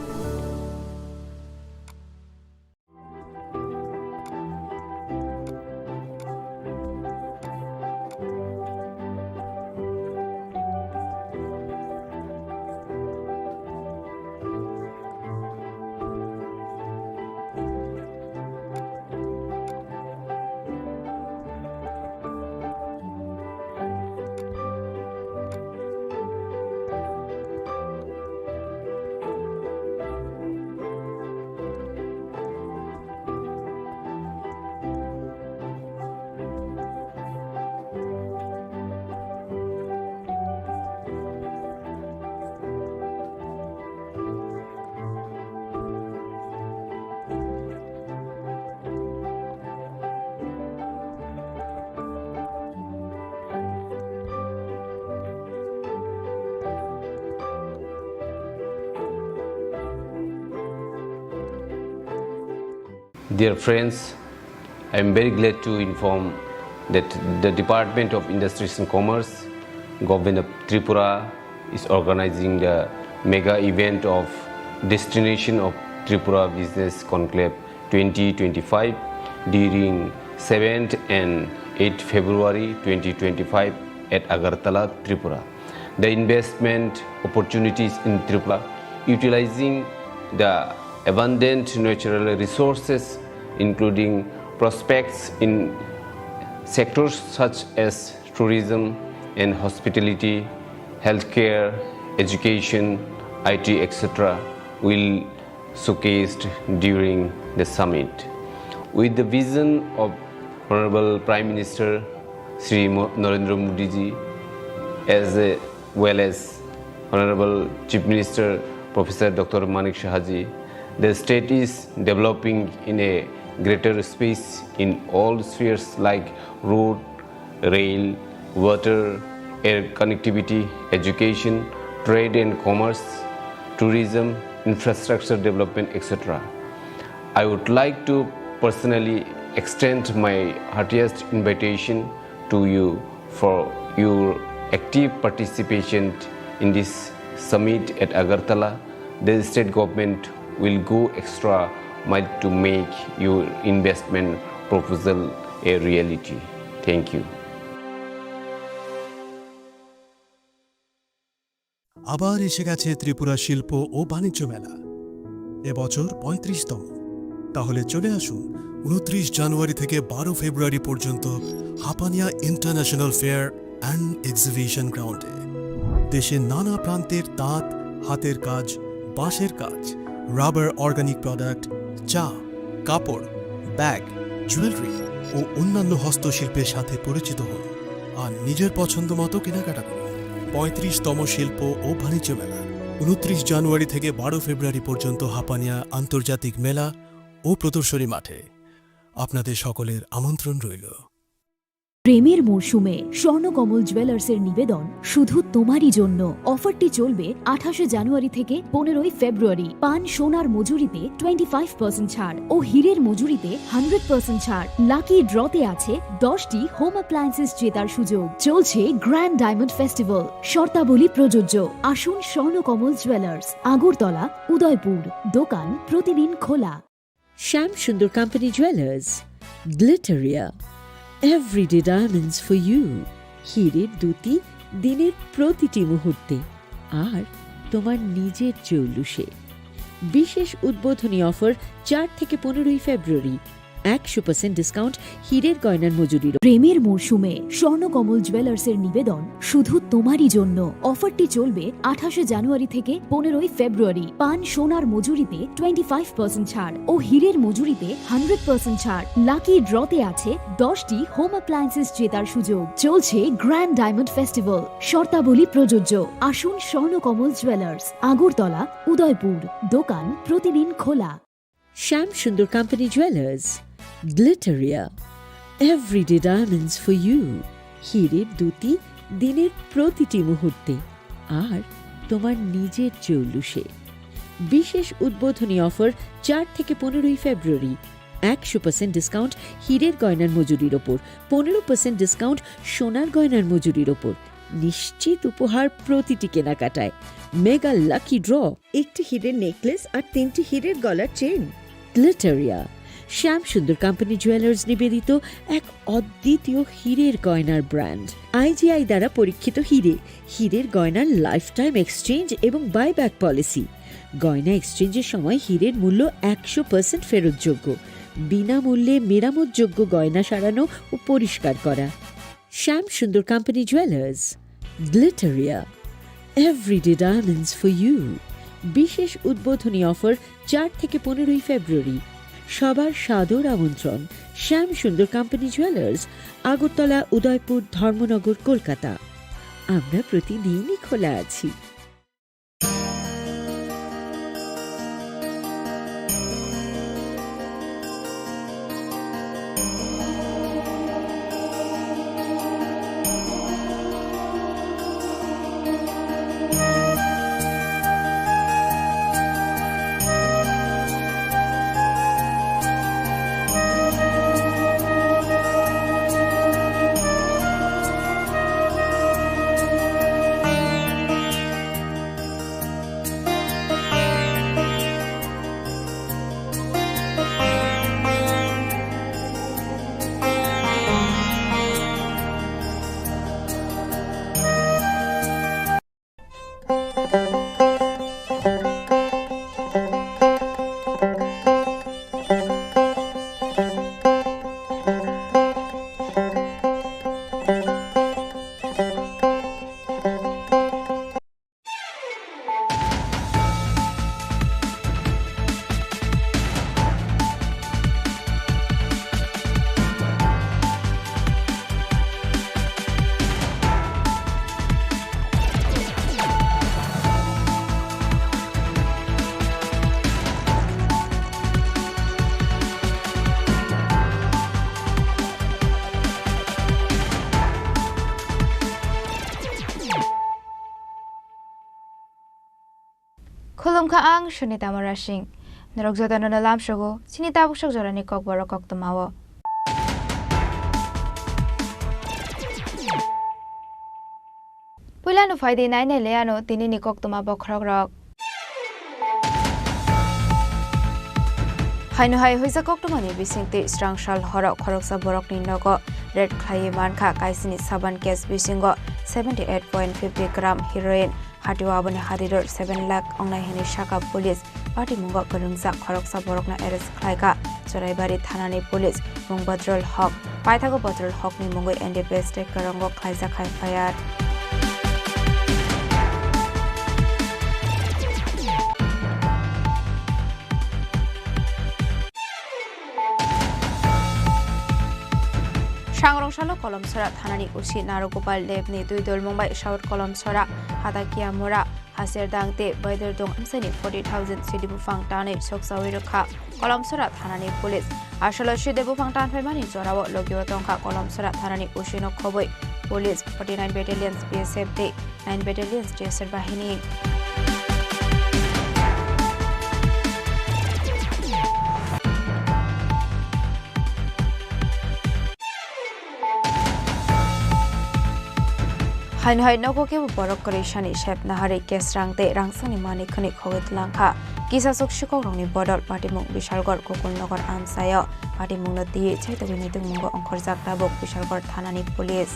Dear friends, I am very glad to inform that the Department of Industries and Commerce, Government of Tripura, is organizing the mega event of Destination of Tripura Business Conclave twenty twenty-five during seventh and eighth February twenty twenty-five at Agartala, Tripura. The investment opportunities in Tripura, utilizing the abundant natural resources, including prospects in sectors such as tourism and hospitality, healthcare, education, I T, et cetera, will showcased during the summit. With the vision of Honorable Prime Minister Shri Mo- Narendra Modi ji, as uh, well as Honorable Chief Minister Professor Doctor Manik Saha ji, the state is developing in a greater space in all spheres like road, rail, water, air connectivity, education, trade and commerce, tourism, infrastructure development, et cetera. I would like to personally extend my heartiest invitation to you for your active participation in this summit at Agartala. The state government will go extra mile to make your investment proposal a reality. Thank you. আবার এসে গেছে ত্রিপুরা শিল্প ও বাণিজ্য মেলা, এবছর পঁয়ত্রিশতম। তাহলে চলে আসুন উনত্রিশ জানুয়ারি থেকে বারো ফেব্রুয়ারি পর্যন্ত Hapania international fair and exhibition গ্রাউন্ডে। দেশের নানা প্রান্তের তাঁত, হাতের কাজ, বাঁশের কাজ, রাবার অর্গানিক প্রোডাক্ট, চা, কাপড়, ব্যাগ, জুয়েলারি ও অন্যান্য হস্তশিল্পের সাথে পরিচিত হন আর নিজের পছন্দ মতো কেনাকাটা করুন। পঁয়ত্রিশতম শিল্প ও বাণিজ্য মেলা, উনত্রিশ জানুয়ারি থেকে বারো ফেব্রুয়ারি পর্যন্ত হাপানিয়া আন্তর্জাতিক মেলা ও প্রদর্শনী মাঠে। আপনাদের সকলের আমন্ত্রণ রইল। প্রেমের মরশুমে স্বর্ণকমল জুয়েলার্সের নিবেদন শুধু তোমারই জন্য। অফারটি চলবে আঠাশে জানুয়ারি থেকে পনেরোই ফেব্রুয়ারি। পান সোনার মজুরিতে টোয়েন্টি ফাইভ পার্সেন্ট ছাড় ও হীরের মজুরিতে হান্ড্রেড পার্সেন্ট ছাড়। লাকি ড্রতে আছে দশটি হোম অ্যাপ্লায়েন্সেস জেতার সুযোগ। চলছে গ্র্যান্ড ডায়মন্ড ফেস্টিভ্যাল, শর্তাবলী প্রযোজ্য। আসুন স্বর্ণকমল জুয়েলার্স, আগরতলা, উদয়পুর। দোকান প্রতিদিন খোলা। Shyam Sundar Company Jewelers, Glitteria, Everyday Diamonds for You, হীরের দ্যুতি দিনের প্রতিটি মুহূর্তে, আর তোমার নিজের জৌলুসে। বিশেষ উদ্বোধনী অফার চার থেকে পনেরোই ফেব্রুয়ারি, একশো পার্সেন্ট ডিসকাউন্ট হীরের গয়নার মজুরির। প্রেমের মরশুমে স্বর্ণকমল জুয়েলার্সের নিবেদন শুধু তোমারই জন্য। অফারটি চলবে আঠাশে জানুয়ারি থেকে পনেরোই ফেব্রুয়ারি। পান সোনার মজুরিতে টোয়েন্টি ফাইভ পার্সেন্ট ছাড় ও হীরের মজুরিতে হান্ড্রেড পার্সেন্ট ছাড়। লাকি ড্রতে আছে দশটি হোম অ্যাপ্লায়েন্সেস জেতার সুযোগ। চলছে গ্র্যান্ড ডায়মন্ড ফেস্টিভ্যাল, শর্তাবলী প্রযোজ্য। আসুন স্বর্ণকমল জুয়েলার্স, আগরতলা, উদয়পুর। দোকান প্রতিদিন খোলা। Shyam Sundar Company Jewelers, Glitteria, Everyday Diamonds for You, হীরের দ্যুতি দিনের প্রতিটি মুহূর্তে, আর তোমার নিজের জৌলুসে। বিশেষ উদ্বোধনী অফার চার থেকে পনেরোই ফেব্রুয়ারি, একশো পার্সেন্ট ডিসকাউন্ট হীরের গয়নার মজুরির ওপর, পনেরো পার্সেন্ট ডিসকাউন্ট সোনার গয়নার মজুরির ওপর। নিশ্চিত উপহার প্রতিটি কেনাকাটায়। মেগা লাকি ড্র, একটি হীরের নেকলেস আর তিনটি হীরের গলার চেইন। গ্লিটারিয়া, শ্যাম সুন্দর কোম্পানি জুয়েলার্স নিবেদিত এক অদ্বিতীয় হীরের গয়নার ব্র্যান্ড। আইজিআই দ্বারা পরীক্ষিত হীরে, হীরের গয়নার লাইফ টাইম এক্সচেঞ্জ এবং বাইব্যাক পলিসি। গয়না এক্সচেঞ্জের সময় হীরের মূল্য একশো পার্সেন্ট ফেরতযোগ্য, বিনামূল্যে মেরামতযোগ্য গয়না সারানো ও পরিষ্কার করা। Shyam Sundar company jewellers, Glitteria, everyday diamonds for you. বিশেষ উদ্বোধনী অফার চার থেকে পনেরোই ফেব্রুয়ারি। সবার সাদর আমন্ত্রণ। শ্যাম সুন্দর কোম্পানি জুয়েলার্স, আগরতলা, উদয়পুর, ধর্মনগর, কলকাতা। আমরা প্রতিদিনই খোলা আছি। Khulumkha ang Sunita Murasing. Norok jotono no lamsogo chini tabuk sok jorani kokborok koktwmao. Puila no phaidi nainai le ano tinini koktwma bokhorokrok. Haino hai huijak koktwmani bisingtwi swrang sal horo khoroksa borokni nogo raid khlaiwi mankha kaisini saban case bisingo seventy eight point fifty gram heroin, hatio aboni hatidor seven lakh ongnai hinwi sakha police. Patimungo kwrwngjak khoroksa borokno arrest khlaikha Churaibari thanani police. Mung Badrul Hok. Paithago Badrul Hokni mungwi N D P S tei kwrwngo khlaijak F I R. Sangrong salo Kolomsora thanani O C Narogopal Debni twi dolmung bai South Kolomsora, Hatakia Mura, Haserdang tei Baiderdong amchaini forty thousand sidi buphang tanwi soksawi rwkha Kolomsora thanani police. Asolo sidi buphang tanphaimani jorao logio tongkha Kolomsora thanani O C no khobwi police, forty nine battalions B S F tei nine battalions T S R bahini. Haino hai nogo kebo borok kwrwi sani sep naharwi kesrang tei rangsani manwi khwnwi khogwi tlangkha. Kisasok sikokrokni bodol patimung Bishalgarh Gokulnagar amchaio patimungno twiwi chaitogwi naitukmungo ongkhorjak tabuk Bishalgarh thanani police.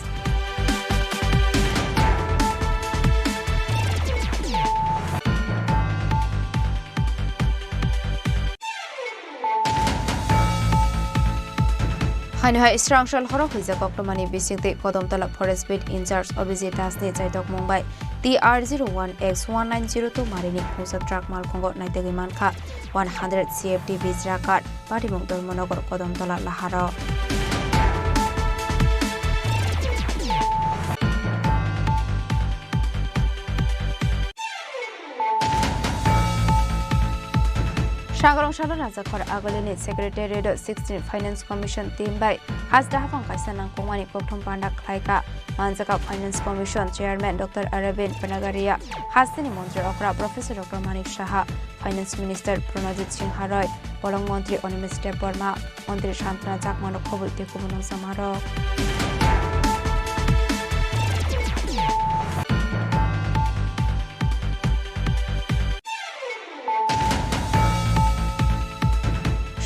Haino hai swrang sal horo huijak koktwmani bisingtwi Kodomtola Forest Beat in-charge Abhijit Das ni chaitokmung bai T R zero one X one nine zero two marini phungsa truck malkhungo naitugwi mankha one hundred C F T bijra kath, patimung Dharmanagar Kodomtola laharo. Sangrong salo Rajakhor Agulini Secretariat sixteen Finance Commission team bai haste haphang kaisa nangkukmani kokthum panda khlaikha. Manjaka Finance Commission Chairman Doctor Aravind Panagaria, hasteni Montri Okra Professor Doctor Manik Saha, Finance Minister Pranajit Singha Roy, Bolong Montri Animesh Debbarma, Montri Santana Chakmano khobwi tei kubun noksamarok.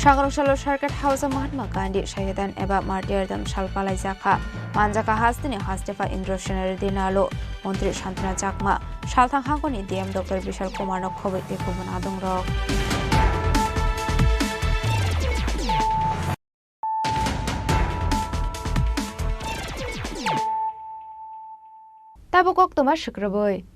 Sangrong salo Circuit House o Mahatma Gandhi Shahidan eba Martyrdom sal palaijakha. Manjaka hasteni hastepha Indra Sena Reddy Nalo, Montri Santana Chakma, salthang hangkoni D M Doctor Bishal Kumar no khobwi tei kubun adongrok. Tabuk koktwma swkrwbwi.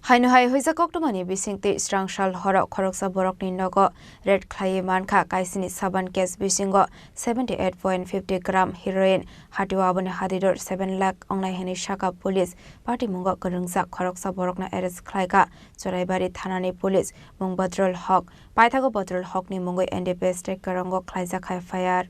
Haino hai huijak koktwmani bisingtwi swrang sal horo khoroksa borokni nogo raid khlaiwi mankha kaisini saban case bisingo seventy eight point fifty gram heroin, hatio aboni hatidor seven lakh ongnai hinwi sakha police. Patimungo kwrwngjak khoroksa borokno arrest khlaikha Churaibari thanani police. Mung Badrul Hok. Paithago Badrul Hokni mungwi N D P S tei kwrwngo khlaijak F I R.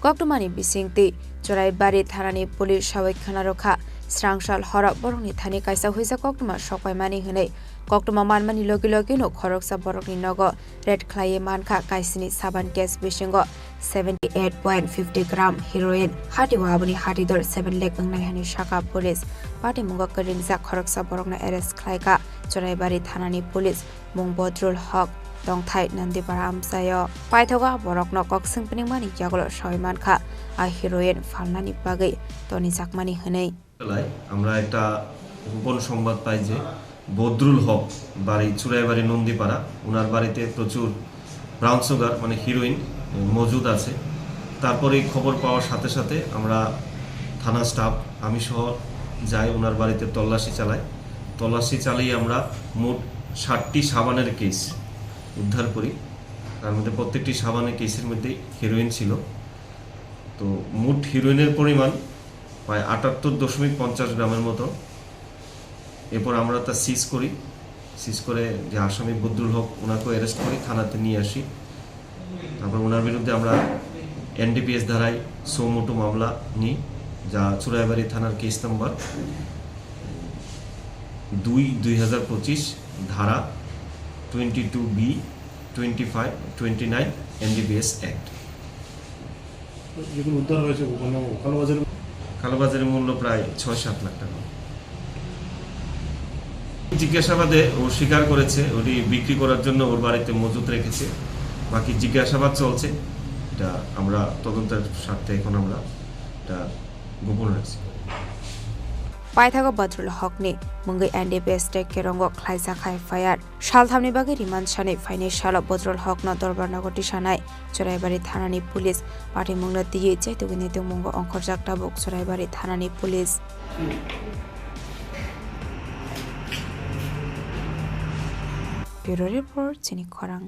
Koktwmani bisingtwi Churaibari thanani police sawi khna rwkha, swrang sal horo borokni thani kaisa huijak koktwma sokpaimani hwnwi. Koktwma manmani logi logino khoroksa borokni nogo raid khlaiwi mankha kaisini saban case bisingo seventy eight point fifty gram heroin, hatio aboni hatidor seven lakh wngnai hwnwi sakha police. Patimungo kwrwngjak khoroksa borokno arrest khlaikha Churaibari thanani police. Mung Badrul Hok, tongthai Nandipara amchaio. Paithago a borokno kok swngpiningmani yagulo sawi mankha a heroin phalnani bagwi tonijakmani hwnwi. বেলায় আমরা একটা গোপন সংবাদ পাই যে বদরুল হক, বাড়ি চুড়াইবাড়ি নন্দীপাড়া, ওনার বাড়িতে প্রচুর brown sugar মানে হিরোইন মজুদ আছে। তারপরে এই খবর পাওয়ার সাথে সাথে আমরা থানা স্টাফ, আমি সহ যাই ওনার বাড়িতে তল্লাশি চালাই। তল্লাশি চালিয়ে আমরা মোট ষাটটি সাবানের কেস উদ্ধার করি। তার মধ্যে প্রত্যেকটি সাবানের কেসের মধ্যে হিরোইন ছিল। তো মোট হিরোইনের পরিমাণ প্রায় আটাত্তর দশমিক পঞ্চাশ গ্রামের মতো। এরপর আমরা তা সিজ করি। সিজ করে যে আসামি বদরুল হক, ওনাকেও অ্যারেস্ট করি, থানাতে নিয়ে আসি। তারপর ওনার বিরুদ্ধে আমরা এনডিপিএস ধারায় সো মোটো মামলা নিই, যা চুরাইবাড়ি থানার কেস নাম্বার দুই দুই হাজার পঁচিশ, ধারা twenty two B, twenty five, twenty nine, NDPS act. যেগুলো উদ্ধার হয়েছে ওখানে কালোবাজারে? কালোবাজারের মূল্য প্রায় ছয় সাত লাখ টাকা। জিজ্ঞাসাবাদে ও স্বীকার করেছে উনি বিক্রি করার জন্য ওর বাড়িতে মজুত রেখেছে। বাকি জিজ্ঞাসাবাদ চলছে, এটা আমরা তদন্তের স্বার্থে এখন আমরা এটা গোপন রাখছি। Paithago Badrul Hokni mungwi N D P S tei Kerongo khlaijak hai F I R. Salthamni bagwi remand sanwi phainai salo Badrul Hokno Dorbarnago tisanai Churaibari thanani police. Patimungno twiwi chaitugwini tongmungo ongkhorjak tabuk Churaibari thanani police. Bureau Report, Chini Khorang.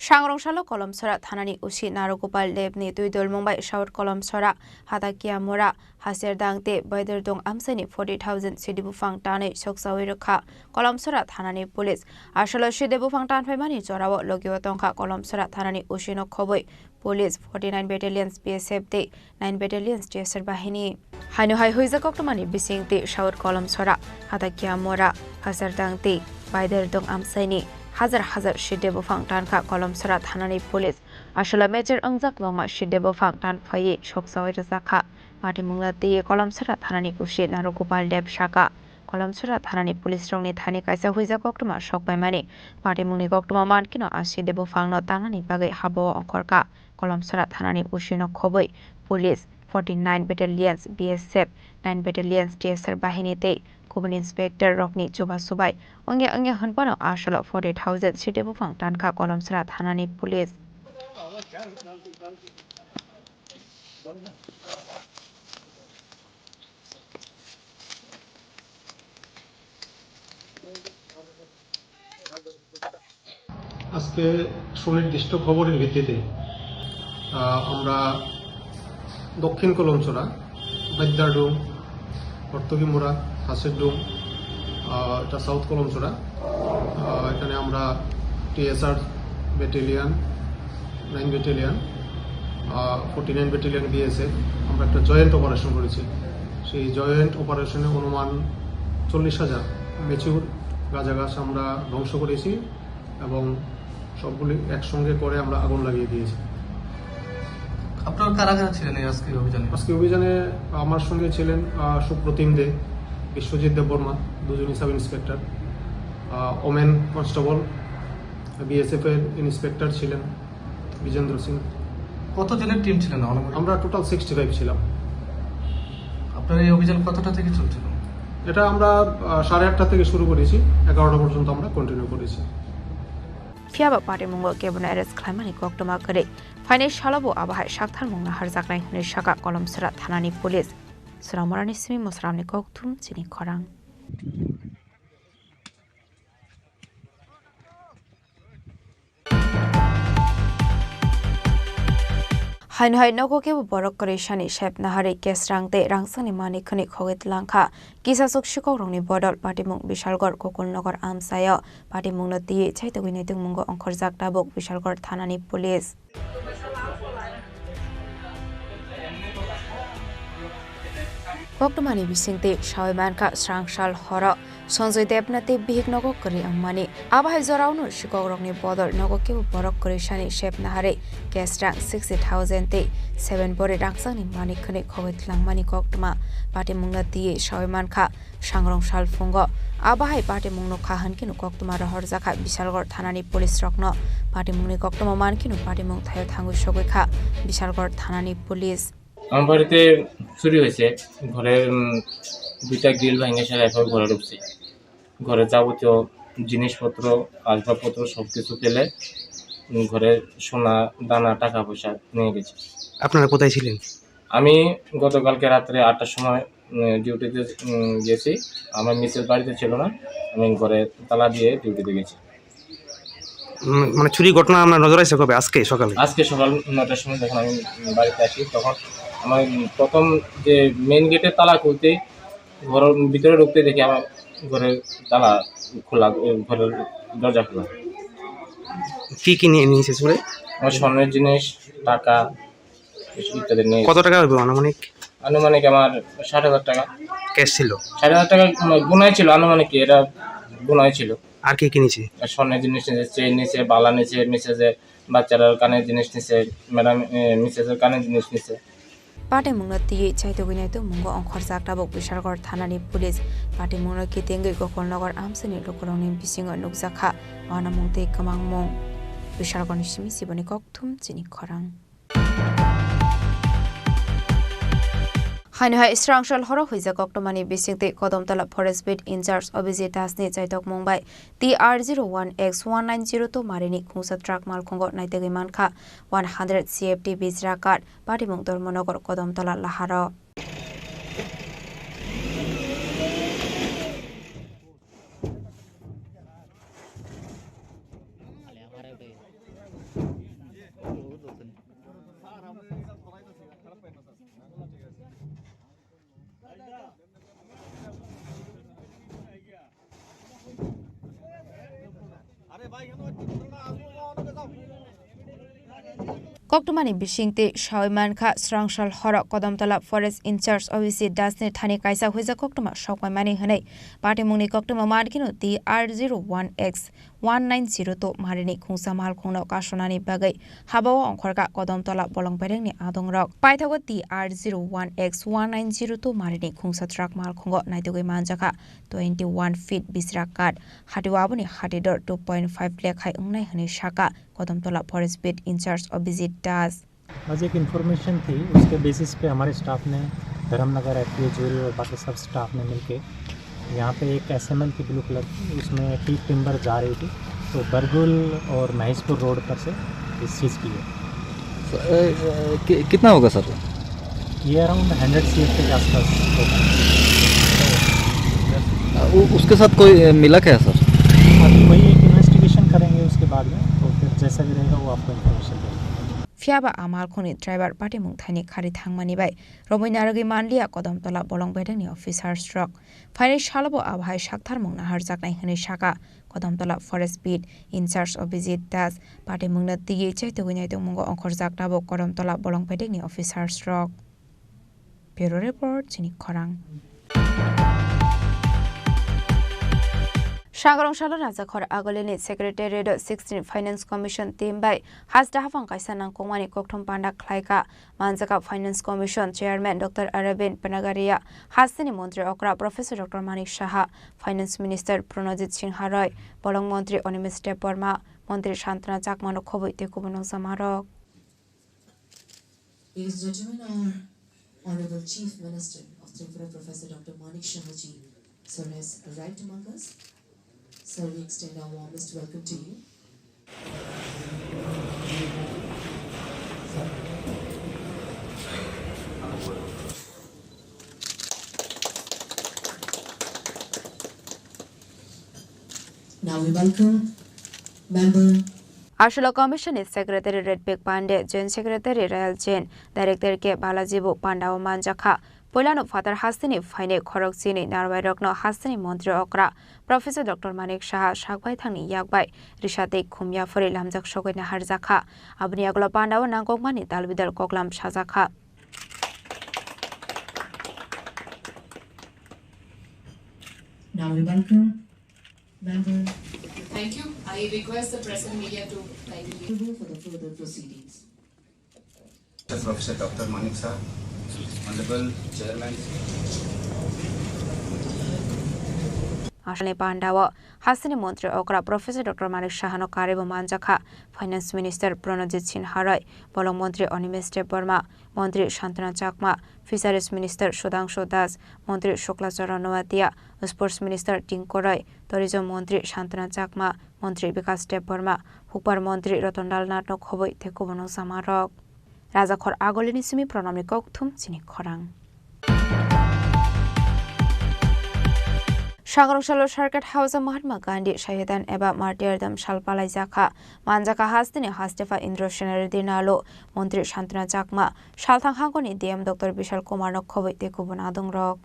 Sangrong salo Kolomsora thanani O C Narogopal Debni twi dolmung bai South Kolomsora, Hatakia Mora, Haserdang tei Baiderdong amchaini forty thousand sidi buphang tanwi soksawi rwkha Kolomsora thanani police. Asolo sidi buphang tanphaimani jorao logio tongkha Kolomsora thanani O C no khobwi police, forty nine Battalions B S F tei nine Battalions T S R bahini. Haino hai huijak koktwmani bising twi South Kolomsora, Hatakia Mora, Haserdang tei Baiderdong amchaini hajar hajar sidi buphang tankha Kolomsora thanani police. Asolo major wngjak longma sidi buphang tanphaiwi soksawi rwjakha. Patimungno twiwi Kolomsora thanani O C Narogopal Deb sakha, Kolomsora thanani police rokni thani kaisa huijak koktwma sokpaimani. Patimungni koktwma mankhe no a sidi buphangno tangnani bagwi habao ongkhorkha. Kolomsora thanani O C no khobwi police, forty nine Battalions B S F, nine Battalions T S R bahini tei kubun inspector rokni chubachu bai wngya wngya hwnphano asolo forty thousand sidi buphang tankha Kolomsora thanani police. আজকে সুনির্দিষ্ট খবরের ভিত্তিতে, আহ, আমরা দক্ষিণ কলমছড়া, বাইদ্দারডুম, হর্তকিমুরা, হাসেরডুম, আহ, এটা সাউথ কলমছড়া। আহ, এখানে আমরা টিএসআর ব্যাটালিয়ন, নাইন ব্যাটালিয়ন, আহ, ফর্টি নাইন ব্যাটালিয়ন বিএসএফ, আমরা একটা জয়েন্ট অপারেশন করেছি। সেই জয়েন্ট অপারেশনে অনুমান চল্লিশ হাজার ম্যাচিউর গাঁজা গাছ আমরা ধ্বংস করেছি। এবং সবগুলি একসঙ্গে করে আমরা আগুন লাগিয়ে দিয়েছি। আপনারা কারা কারা ছিলেন এই আজকের অভিযানে? আজকে অভিযানে আমার সঙ্গে ছিলেন, আহ, সুপ্রতিম দে, বিশ্বজিৎ দেববর্মা, দুজনই সাব ইন্সপেক্টর, আহ, ওমেন কনস্টেবল, বিএসএফ এর ইন্সপেক্টর ছিলেন বিজেন্দ্র সিং। কতজনের টিম ছিলেন আনুমানিক? আমরা টোটাল সিক্সটি ফাইভ ছিলাম। আপনার এই অভিযান কতটা থেকে চলছিল? এটা আমরা, আহ, সাড়ে আটটা থেকে শুরু করেছি, এগারোটা পর্যন্ত আমরা কন্টিনিউ করেছি। Phiya ba patimungo kebono arrest khlaimani koktwma kwrwi. Phainai salo bo abo hai saktharmung naharjaknai hwnwi sakha Kolomsora thanani police. Soramorani simi Mosramni kokthum chini khorang. Haino hai nogo kebo borok kwrwi sani sep naharwi cash rang tei rangchakni manwi khwnwi khogwi twlangkha. Kisasuk sikokrokni bodol patimung Bishalgarh Gokulnagar amchaio patimungno twiwi chaitugwi naitukmungo ongkhorjak tabuk Bishalgarh thanani police. Koktwmani bisingtwi sawi mankha srang sal horo Sanjay Debnath tei bihik nogo kwrwi wngmani. Abo hai jorao'-no sikokrokni bodol nogo kebo borok kwrwi sani sep naharwi cash rang sixty thousand tei seven bori rangchakni manwi khwnwi khogwi twlangmani koktwma patimungno twiwi sawi mankha. Sangrong salphungo abo hai patimungno kha hwnkheno koktwma rohorjakha Bishalgarh thanani police rokno. Patimungni koktwma mankheno patimung thaio thangwi sogwi kha Bishalgarh thanani police. আমার বাড়িতে চুরি হয়েছে, ঘরের, উম, দুইটা গ্রিল ভেঙে সেটা এভাবে ঘরে ঢুকছে। ঘরে যাবতীয় জিনিসপত্র, আসবাবপত্র সব কিছু ফেলে, উম, ঘরের সোনা, দানা, টাকা পয়সা নিয়ে গেছে। আপনারা কোথায় ছিলেন? আমি গতকালকে রাত্রে আটটার সময়, উম, ডিউটিতে, উম, গেছি। আমার মিসেস বাড়িতে ছিল না, আমি ঘরে তালা দিয়ে ডিউটিতে গেছি। উম, মানে চুরির ঘটনা আপনার নজরে আসে কবে? আজকে সকালে? আজকে সকাল নয়টার সময় যখন আমি, উম, বাড়িতে আসি, তখন আমার, উম, প্রথম যে মেইন গেটে তালা খুলতেই ঘরের ভিতরে ঢুকতে দেখি আমার ঘরের তালা খোলা, এ, ঘরের দরজা খোলা। কি কি নিয়ে নিয়েছে চুরে? আমার স্বর্ণের জিনিস, টাকা, ইত্যাদি নিয়ে। কত টাকা হবে আনুমানিক? আনুমানিক আমার ষাট হাজার টাকা। ক্যাশ ছিল? ষাট হাজার টাকা, মানে, গোনায় ছিল, আনুমানিক কি এটা গোনায় ছিল। আর কি কিনেছে? আর স্বর্ণের জিনিস নিছে, চেইন নিছে, বালা নিছে, মিসেসের বাচ্চারার কানের জিনিস নিছে, ম্যাডাম, এ, মিসেসের কানের জিনিস নিছে। Patimungno twiwi chaitugwi naitukmungo ongkhorjak tabuk Bishargarh thanani police. Patimungno kitengwi Gokolnagar amchaini lukurokni bisingo nukjakha uanamung tei kwmangmung. Bishargarhni simi siboni kokthum chini khorang. Haino hai Srangsal horo huijak koktwmani bisingtwi Kodamtola Forest Beat in-charge Abhijit Das ni chaitokmung bai T R zero one X one nine zero two marini khungsa truck malkhungo naitugwi mankha one hundred C F T bijra kath, Patimung Dharmanagar Kodamtola laharo. Koktwmani bisingtwi sawi mankha, Srangsal horo Kodamtola Forest in-charge Abhijit Das ni thani kaisa huijak koktwma sokmaimani hwnwi. Patimungni koktwma mankhe no T R zero one X one nine zero two marini khungsa malkhungno kasonani bagwi habao ongkhorkha Kodamtola bolong berengni adongrok. Paithago T R zero one X one nine zero two marini khungsa truck malkhungo naitugwi manjakha twenty one feet bisra kath, hatio aboni hati dor two point five lakh hai wngnai hwnwi sakha Kodamtola Forest Beat in-charge Abhijit Das. आज एक इन्फॉर्मेशन थी, उसके बेसिस पे हमारे staff ने, Dharmanagar F P O jury और बाकी सब स्टाफ ने मिलके यहाँ पे एक एस एम एल की ब्लू कलर की, उसमें टीक टिम्बर जा रही थी, तो बरगुल और महेशपुर रोड पर से ये सीज की है। तो, अ, अ, कि-, कितना होगा सर? ये अराउंड हंड्रेड सी एफ के आसपास होगा। अ, उ-, उसके साथ कोई, अ, मिला क्या सर? अभी वही एक इन्वेस्टिगेशन करेंगे उसके बाद में, तो फिर जैसा भी रहेगा वो आपको इन्फॉर्मेशन देंगे। Phiya ba a malkhungni driver patimung thaini khari thangmani bai romwi narwgwi manliya Kodamtola bolong bedekni officers rok. Phainai salo bo abo hai saktharmung naharjaknai hwnwi sakha Kodamtola Forest Beat in-charge Abhijit Das. Patimungno twiwi chaitugwi naitokmungo ongkhorjak tabuk Kodamtola bolong bedekni officers rok. Bureau Report, chini khorang. Sangrong salo Rajakhor Agulini Secretariat o sixteen Finance Commission team bai hasta hapang kaisa nangkukmani kokthum panda khlaikha. Manjakha Finance Commission Chairman Doctor Aravind Panagaria, hasteni Montri okra Professor Doctor Manik Saha, Finance Minister Pranajit Singha Roy, bolong Montri Animesh Debbarma, Montri Santana Chakmano khobwi tei kubun nokjamarok. Ladies and gentlemen, our Honorable Chief Minister of Tripura, Professor Doctor Manik Saha ji, sir, has arrived among us. Sir, we extend our warmest welcome to you. Now we welcome member. Aswk o Commission ni Secretary Ritwik Pandey, Joint Secretary Rayal Jain, Director K Balaji bo panda o manjakha. Puilano phatar hasteni phainai khorok chini narwai rokno hasteni Montri okra Professor Doctor Manik Saha sakbai thangni yakbai risa tei khum yaphari lamjak sogwi naharjakha. Aboni yagulo panda o nangkukmani dalbidal koklam sajakha. Now we welcome member. Thank you. I request the press and media to kindly for the further proceedings. Professor Doctor Manik Saha, Honorable Chairman. Aswkni panda o hasteni Montri okra Professor Doctor Manik Sahano karwi bo manjakha Finance Minister Pranajit Singha Roy, bolong Montri Animesh Debbarma, Montri Santana Chakma, Fisheries Minister Sudhangshu Das, Montri Shukla Charan Noatia, Sports Minister Tinku Roy, Tourism Montri Santana Chakma, Montri Bikas Debbarma, Hukbar Montri Ratan Lal Nath no khobwi tei kubun nokjamarok. Rajakhor Agolini simi Pranamni kokthum chini khorang. Sangrong salo Circuit House o Mahatma Gandhi Shahidan eba Martyrdom sal palaijakha. Manjakha hasteni hastepha Indra Senareddy Nalo, Montri Santana Chakma, Salthang hangkoni D M Doctor Bishal Kumar no khoboi tei kubun adongrok.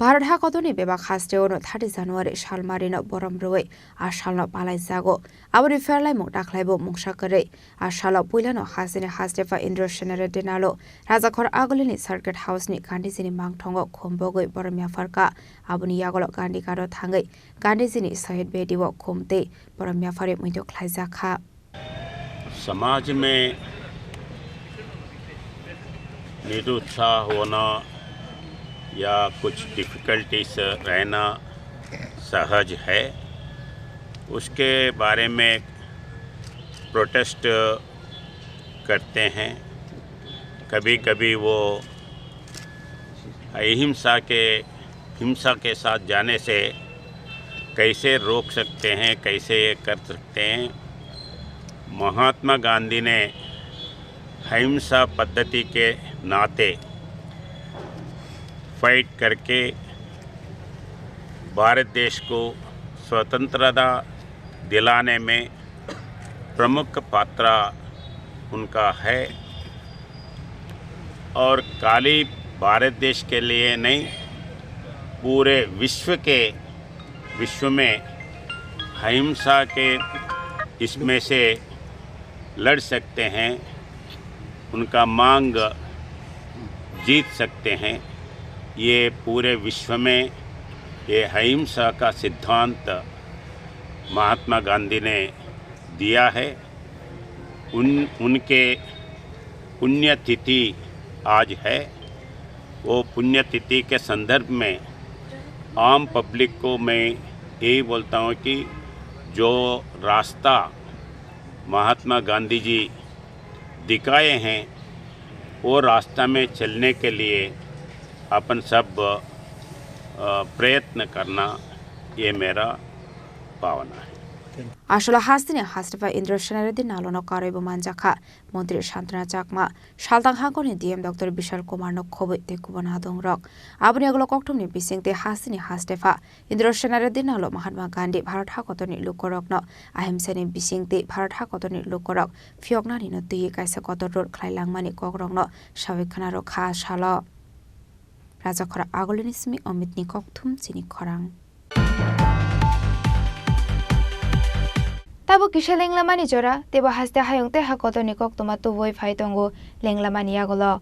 Bharat hakotorni bebak hasteo no thirty January salmarino borom rwui a salno palaijago. Aboni pherlaimung dakhlaibo mungsa kwrwi. A salo puilano hasteni hastepha Indra Senareddy Nalo Rajakhor Agolini Circuit House ni Gandhijini mangthongo khum bogwi borom yapharkha. Aboni yagulo Gandhi Ghat o thangwi Gandhijini Shahid Bedi o khum tei borom yapharwi muitu khlaijakha. समाज में निरुत्साह होना या कुछ डिफिकल्टीज रहना सहज है। उसके बारे में प्रोटेस्ट करते हैं। कभी-कभी वो अहिंसा के, हिंसा के साथ जाने से कैसे रोक सकते हैं, कैसे ये कर सकते हैं। महात्मा गांधी ने अहिंसा पद्धति के नाते फाइट करके भारत देश को स्वतंत्रता दिलाने में प्रमुख पात्र उनका है। और खाली भारत देश के लिए नहीं, पूरे विश्व के, विश्व में अहिंसा के इसमें से लड़ सकते हैं, उनका मांग जीत सकते हैं। ये पूरे विश्व में ये अहिंसा का सिद्धांत महात्मा गांधी ने दिया है। उन, उनके पुण्यतिथि आज है। वो पुण्यतिथि के संदर्भ में आम पब्लिक को मैं यही बोलता हूँ कि जो रास्ता महात्मा गांधी जी दिखाए हैं, वो रास्ता में चलने के लिए अपन सब, अ, प्रयत्न करना, ये मेरा भावना है। Aswla hasteni hastepha Indra Senareddy Nalo no karwi bo manjakha. Montri Santana Chakma, Salthang hangkoni D M Doctor Bishal Kumar no khoboi tei kubun adongrok. Aboni yagulo kokthumni bising tei hasteni hastepha Indra Senareddy Nalo Mahatma Gandhi Bharat hakotorni lukurokno ahimsani bising tei Bharat hakotorni lukurok phiyoknani no twiwi kaisa kotor rul khlai langmani kokrokno sawi khna rwkha salo. Rajakhor Agolini simi Omitni kokthum chini khorang. Tabuk kisa lenglamani jora, teibo haste hayung tei ha kotorni koktwma tubui phai tongo lenglamani yagulo.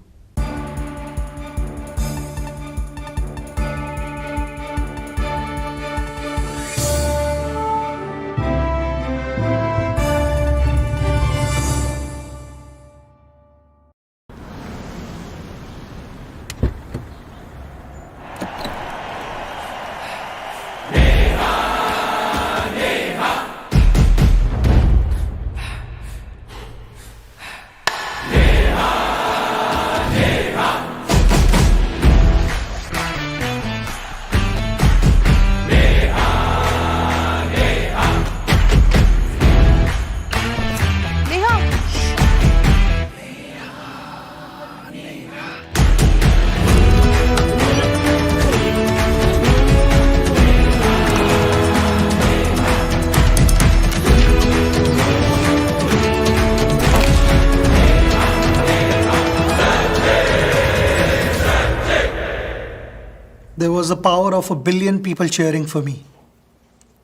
There was the power of a billion people cheering for me.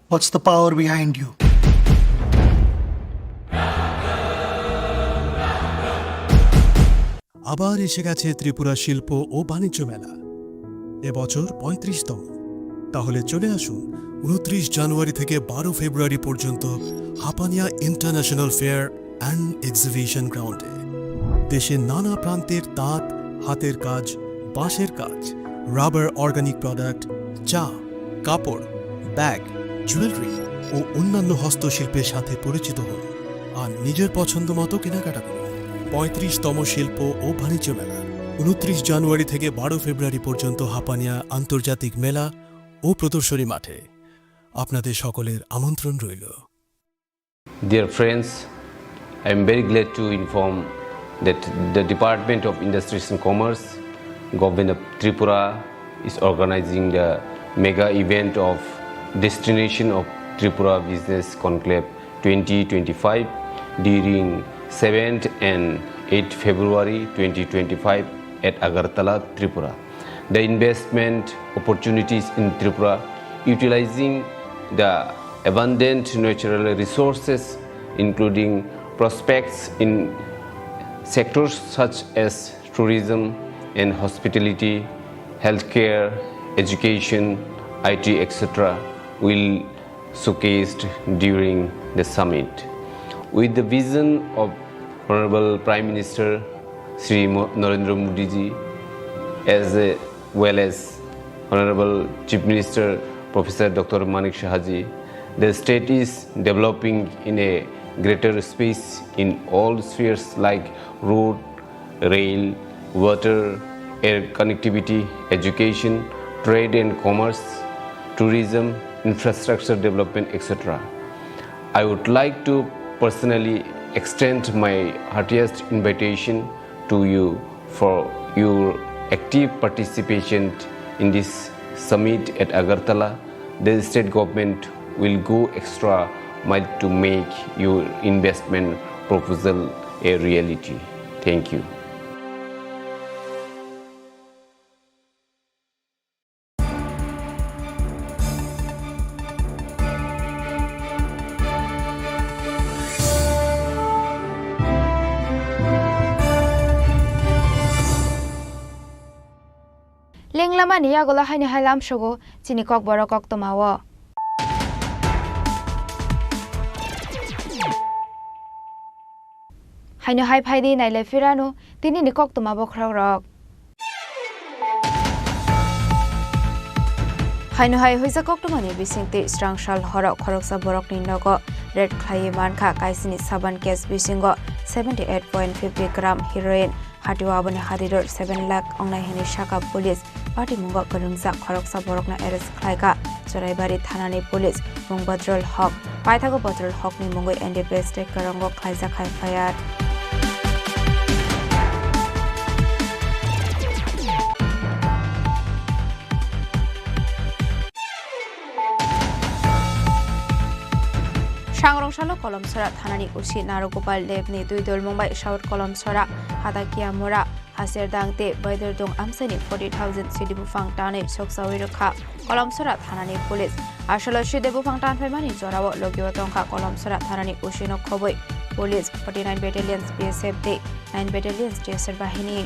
What's the power behind you? আবার এসে গেছে ত্রিপুরা শিল্প ও বাণিজ্য মেলা, এবছর পঁয়ত্রিশতম। তাহলে চলে আসুন ঊনত্রিশ জানুয়ারি থেকে বারো ফেব্রুয়ারি পর্যন্ত Hapania international fair and exhibition গ্রাউন্ডে। দেশের নানা প্রান্তের তাঁত, হাতের কাজ, বাঁশের কাজ, রাবার, অর্গানিক প্রোডাক্ট, চা, কাপড়, ব্যাগ, জুয়েলারি ও অন্যান্য হস্তশিল্পের সাথে পরিচিত হন আর নিজের পছন্দ মতো কেনাকাটা করুন। পঁয়ত্রিশতম শিল্প ও বাণিজ্য মেলা, ঊনত্রিশ জানুয়ারি থেকে বারো ফেব্রুয়ারি পর্যন্ত হাপানিয়া আন্তর্জাতিক মেলা ও প্রদর্শনী মাঠে। আপনাদের সকলের আমন্ত্রণ রইল। Dear friends, I am very glad to inform that the Department of Industries and Commerce, Government of Tripura, is organizing the mega event of Destination of Tripura Business Conclave twenty twenty-five during seventh and eighth February twenty twenty-five at Agartala, Tripura. The investment opportunities in Tripura, utilizing the abundant natural resources, including prospects in sectors such as tourism and hospitality, healthcare, education, I T, et cetera, will showcased during the summit. With the vision of Honorable Prime Minister Shri Mo-, Narendra Modi ji, as a well as Honorable Chief Minister Professor Doctor Manik Saha ji, the state is developing in a greater space in all spheres like road, rail, water, air connectivity, education, trade and commerce, tourism, infrastructure development, et cetera. I would like to personally extend my heartiest invitation to you for your active participation in this summit at Agartala. The state government will go extra mile to make your investment proposal a reality. Thank you. Lenglamani yagulo haino hai lamsogo chini kokborok koktwmao. Haino hai phaidi nailai phirano tinini koktwma bokhorokrok. Haino hai huijak koktwmani bisingtwi srangsal horo khoroksa borokni nogo raid khlaiwi mankha kaisini saban case bisingo seventy eight point fifty gram heroin. Hatio aboni hadiror seven lakh ongnai hwnwi saka police. Patimungo kwrwngjak khoroksa borokno arrest khlaikha Churaibari thanani police mung Badrul Hok. Paithago Badrul Hokni mungwi N D P S tei kwrwngo khlaijak F I R. Sangrong salo Kolomsora thanani O C Narogopal Debni twi dolmung bai South Kolomsora, Hadakiamura, Haserdang tei Baiderdung amchaini forty thousand sidi buphang tanwi soksawi rwkha Kolomsora thanani police. Aswlwi sidi buphang tanphaimani jorao logio tongkha Kolomsora thanani O C no khobwi police, forty nine battalions B S F tei nine Battalion T S R Bahini.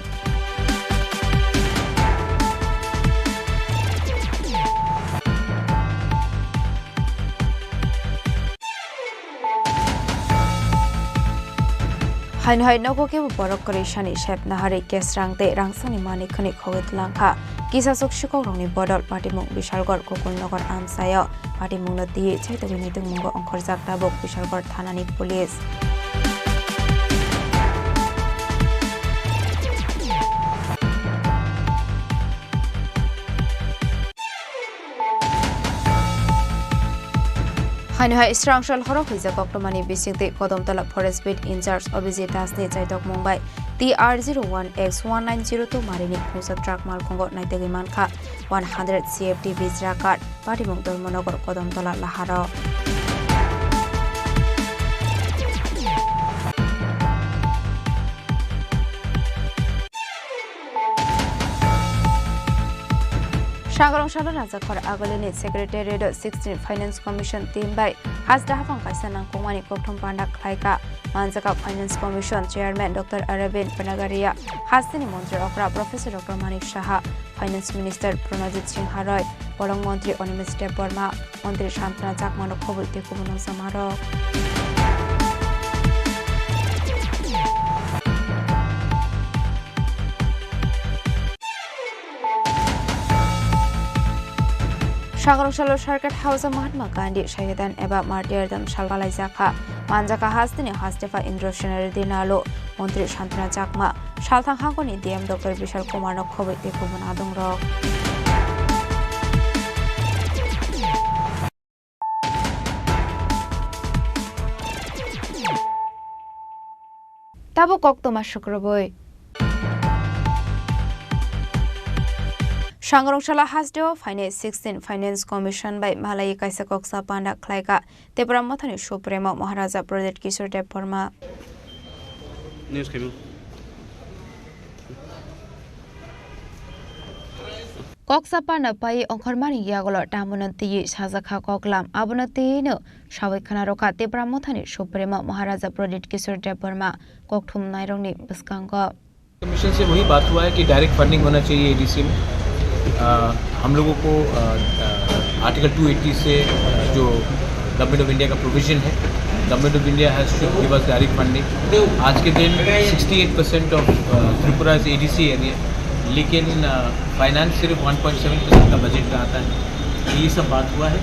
Haino hai nogo kebo borok kwrwi sani sep naharwi kesrang tei rangsani manwi khwnwi khogwi twlangkha. Kisasok sikokrokni bodol patimung Bishalgarh Gokulnagar amchaio. Patimungno twiwi chaitogwi naitokmungo ongkhorjak tabuk Bishalgarh thanani police. Haino hai srangsal horo huijak koktwmani bisingtwi Kodomtola Forest Beat in-charge Abhijit Das ni chaitokmung bai T R zero one X one nine zero two marini khungsa truck malkhungo naitugwi mankha one hundred C F T bijra kath. Patimung Dharmanagar Kodomtola laharo. Sagarong salo Rajakhor Agulini Secretariat o sixteen Finance Commission team bai hasta hapang kaisa nangkukmani kokthum panda khlaika. Manjaka Finance Commission Chairman Doctor Aravind Panagaria hasteni montri okra Professor Doctor Manik Saha, Finance Minister Pranajit Singha Roy, Bolong Montri Animesh Debbarma, Montri Santana Chakmano khobwi tei kubun noksamarok. Sangrong salo Circuit House o Mahatma Gandhi Shahidan eba Martyrdom sal palaijakha. Manjakha hasteni Hastepa Indro Sena Reddy Nalo, Montri Santana Chakma, salthang hangkoni D M Doctor Bishal Kumar no khoboi tei kubun adongrok. Tabuk koktwma sukrubui. Sangrong sala hasteo phainai sixteen Finance Commission bai malai kaisa koksa panda khlaika Tipra Mothani Supremo Maharaja Pradyut Kishore Debbarma. News khaimung. Koksa panda pai ongkhormani yagulo tambono twiwi sajakha koklam, abono twiwino sawi khwnarokha Tipra Mothani Supremo Maharaja Pradyut Kishore Debbarma kokthumnairokni bwskango. Commission से वही बात हुआ है कि direct funding होना चाहिए एडीसी में। अ, हम लोगों को, अ, अ, आर्टिकल टू एटी से, अ, जो गवर्नमेंट ऑफ इंडिया का प्रोविजन है, Government of India has to give us direct funding। आज के दिन sixty eight percent of, a, Tripura's ADC area, लेकिन, अ, फाइनेंस सिर्फ वन पॉइंट सेवन परसेंट का बजट में आता है। ये सब बात हुआ है।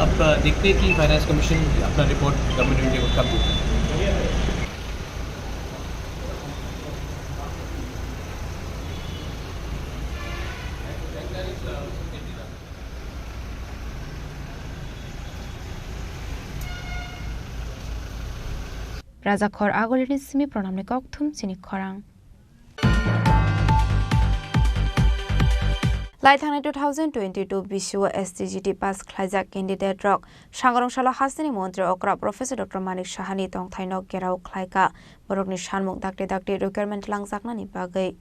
अब, अ, देखते हैं कि फाइनेंस कमीशन अपना रिपोर्ट गवर्नमेंट ऑफ इंडिया को कब देता है। Rajakhor Agulini simi pranamni kokthum chini khorang. Lai thangnai two thousand twenty-two bisio S T G T pass khlaijak candidate rok Sangrong salo hasteni montri okra Professor Doctor Manik Sahani tongthaino gherao khlaika. Borokni sanmung dakti dakti requirement langjaknani bagwi.